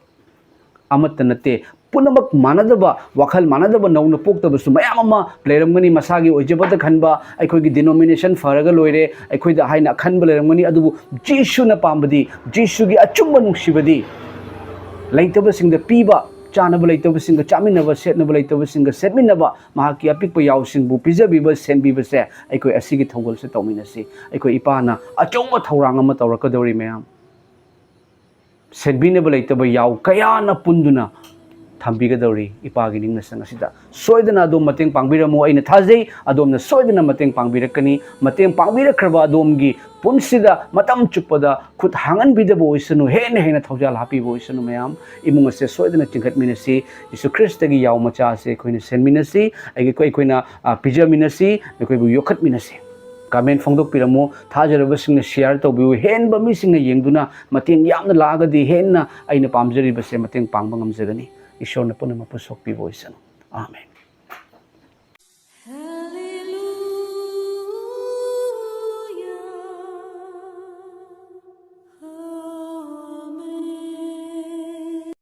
ꯑꯃꯠꯇ ꯅꯠꯇꯦ, ꯄꯨꯝꯅꯃꯛ ꯃꯥꯟꯅꯗꯕ, ꯋꯥꯈꯜ ꯃꯥꯟꯅꯗꯕ, ꯅꯧꯅ ꯄꯣꯛꯇꯕꯁꯨ ꯃꯌꯥꯝ ꯑꯃ ꯂꯩꯔꯝꯒꯅꯤ꯫ ꯃꯁꯥꯒꯤ ꯑꯣꯏꯖꯕꯇ ꯈꯟꯕ, ꯑꯩꯈꯣꯏꯒꯤ denomination ꯐꯔꯒ ꯂꯣꯏꯔꯦ, ꯑꯩꯈꯣꯏꯗ ꯍꯥꯏꯅ ꯑꯈꯟꯕ ꯂꯩꯔꯝꯒꯅꯤ꯫ ꯑꯗꯨꯕꯨ ꯖꯤꯁꯨꯅ ꯄꯥꯝꯕꯗꯤ, ꯖꯤꯁꯨꯒꯤ ꯑꯆꯨꯝꯕ ꯅꯨꯡꯁꯤꯕꯗꯤ ꯂꯩꯇꯕꯁꯤꯡꯗ ꯄꯤꯕ, ꯆꯥꯅꯕ ꯂꯩꯇꯕꯁꯤꯡꯒ ꯆꯥꯃꯤꯟꯅꯕ, ꯁꯦꯠꯅꯕ ꯂꯩꯇꯕꯁꯤꯡꯒ ꯁꯦꯠꯃꯤꯟꯅꯕ, ꯃꯍꯥꯛꯀꯤ ꯑꯄꯤꯛꯄ ꯌꯥꯎꯁꯤꯡꯕꯨ ꯄꯤꯖꯕꯤꯕ, ꯁꯦꯟꯕꯤꯕꯁꯦ ꯑꯩꯈꯣꯏ ꯑꯁꯤꯒꯤ ꯊꯧꯒꯜꯁꯦ ꯇꯧꯃꯤꯟꯅꯁꯤ꯫ ꯑꯩꯈꯣꯏ ꯏꯄꯥꯅ ꯑꯆꯧꯕ ꯊꯧꯔꯥꯡ ꯑꯃ ꯇꯧꯔꯛꯀꯗꯧꯔꯤ ꯃꯌꯥꯝ꯫ ꯁꯦꯟꯕꯤꯅꯕ ꯂꯩꯇꯕ ꯌꯥꯎ ꯀꯌꯥꯅ ꯄꯨꯟꯗꯨꯅ ꯊꯝꯕꯤꯒꯗꯧꯔꯤ ꯏꯄꯥꯒꯤ ꯅꯤꯡꯅꯁꯪ ꯑꯁꯤꯗ꯫ ꯁꯣꯏꯗꯅ ꯑꯗꯣꯝ ꯃꯇꯦꯡ ꯄꯥꯡꯕꯤꯔꯝꯃꯨ꯫ ꯑꯩꯅ ꯊꯥꯖꯩ ꯑꯗꯣꯝꯅ ꯁꯣꯏꯗꯅ ꯃꯇꯦꯡ ꯄꯥꯡꯕꯤꯔꯛꯀꯅꯤ꯫ ꯃꯇꯦꯡ ꯄꯥꯡꯕꯤꯔꯛꯈ꯭ꯔꯕ ꯑꯗꯣꯝꯒꯤ ꯄꯨꯟꯁꯤꯗ ꯃꯇꯝ ꯆꯨꯞꯄꯗ ꯈꯨꯠ ꯍꯥꯡꯍꯟꯕꯤꯗꯕ ꯑꯣꯏꯁꯅꯨ, ꯍꯦꯟꯅ ꯍꯦꯟꯅ ꯊꯧꯖꯥꯜ ꯍꯥꯞꯄꯤꯕ ꯑꯣꯏꯁꯅꯨ꯫ ꯃꯌꯥꯝ ꯏꯃꯨꯡ ꯑꯁꯦ ꯁꯣꯏꯗꯅ ꯆꯤꯡꯈꯠꯃꯤꯟꯅꯁꯤ꯫ ꯌꯤꯁꯨ ꯈ꯭ꯔꯤꯁꯇꯒꯤ ꯌꯥꯎ ꯃꯆꯥ ꯑꯁꯦ ꯑꯩꯈꯣꯏꯅ ꯁꯦꯟꯃꯤꯟꯅꯁꯤ, ꯑꯩꯈꯣꯏ, ꯑꯩꯈꯣꯏꯅ, ꯑ, ꯄꯤꯖꯃꯤꯟꯅꯁꯤ, ꯑꯩꯈꯣꯏꯕꯨ ꯌꯣꯛꯈꯠꯃꯤꯟꯅꯁꯤ꯫ ꯀꯃꯦꯟ ꯐꯣꯡꯗꯣꯛꯄꯤꯔꯝꯃꯨ꯫ ꯊꯥꯖꯔꯕꯁꯤꯡꯅ ꯁꯤꯌꯥꯔ ꯇꯧꯕꯤꯌꯨ꯫ ꯍꯦꯟꯕ ꯃꯤꯁꯤꯡꯅ ꯌꯦꯡꯗꯨꯅ ꯃꯇꯦꯡ ꯌꯥꯝꯅ ꯂꯥꯛꯑꯒꯗꯤ ꯍꯦꯟꯅ ꯑꯩꯅ ꯄꯥꯝꯖꯔꯤꯕꯁꯦ ꯃꯇꯦꯡ ꯄꯥꯡꯕ ꯉꯝꯖꯒꯅꯤ꯫ ꯏꯁꯣꯔꯅ ꯄꯨꯝꯅꯃꯛꯄꯨ ꯁꯣꯛꯄꯤꯕ ꯑꯣꯏꯁꯅꯨ꯫ ꯑꯥꯃꯦꯟ꯫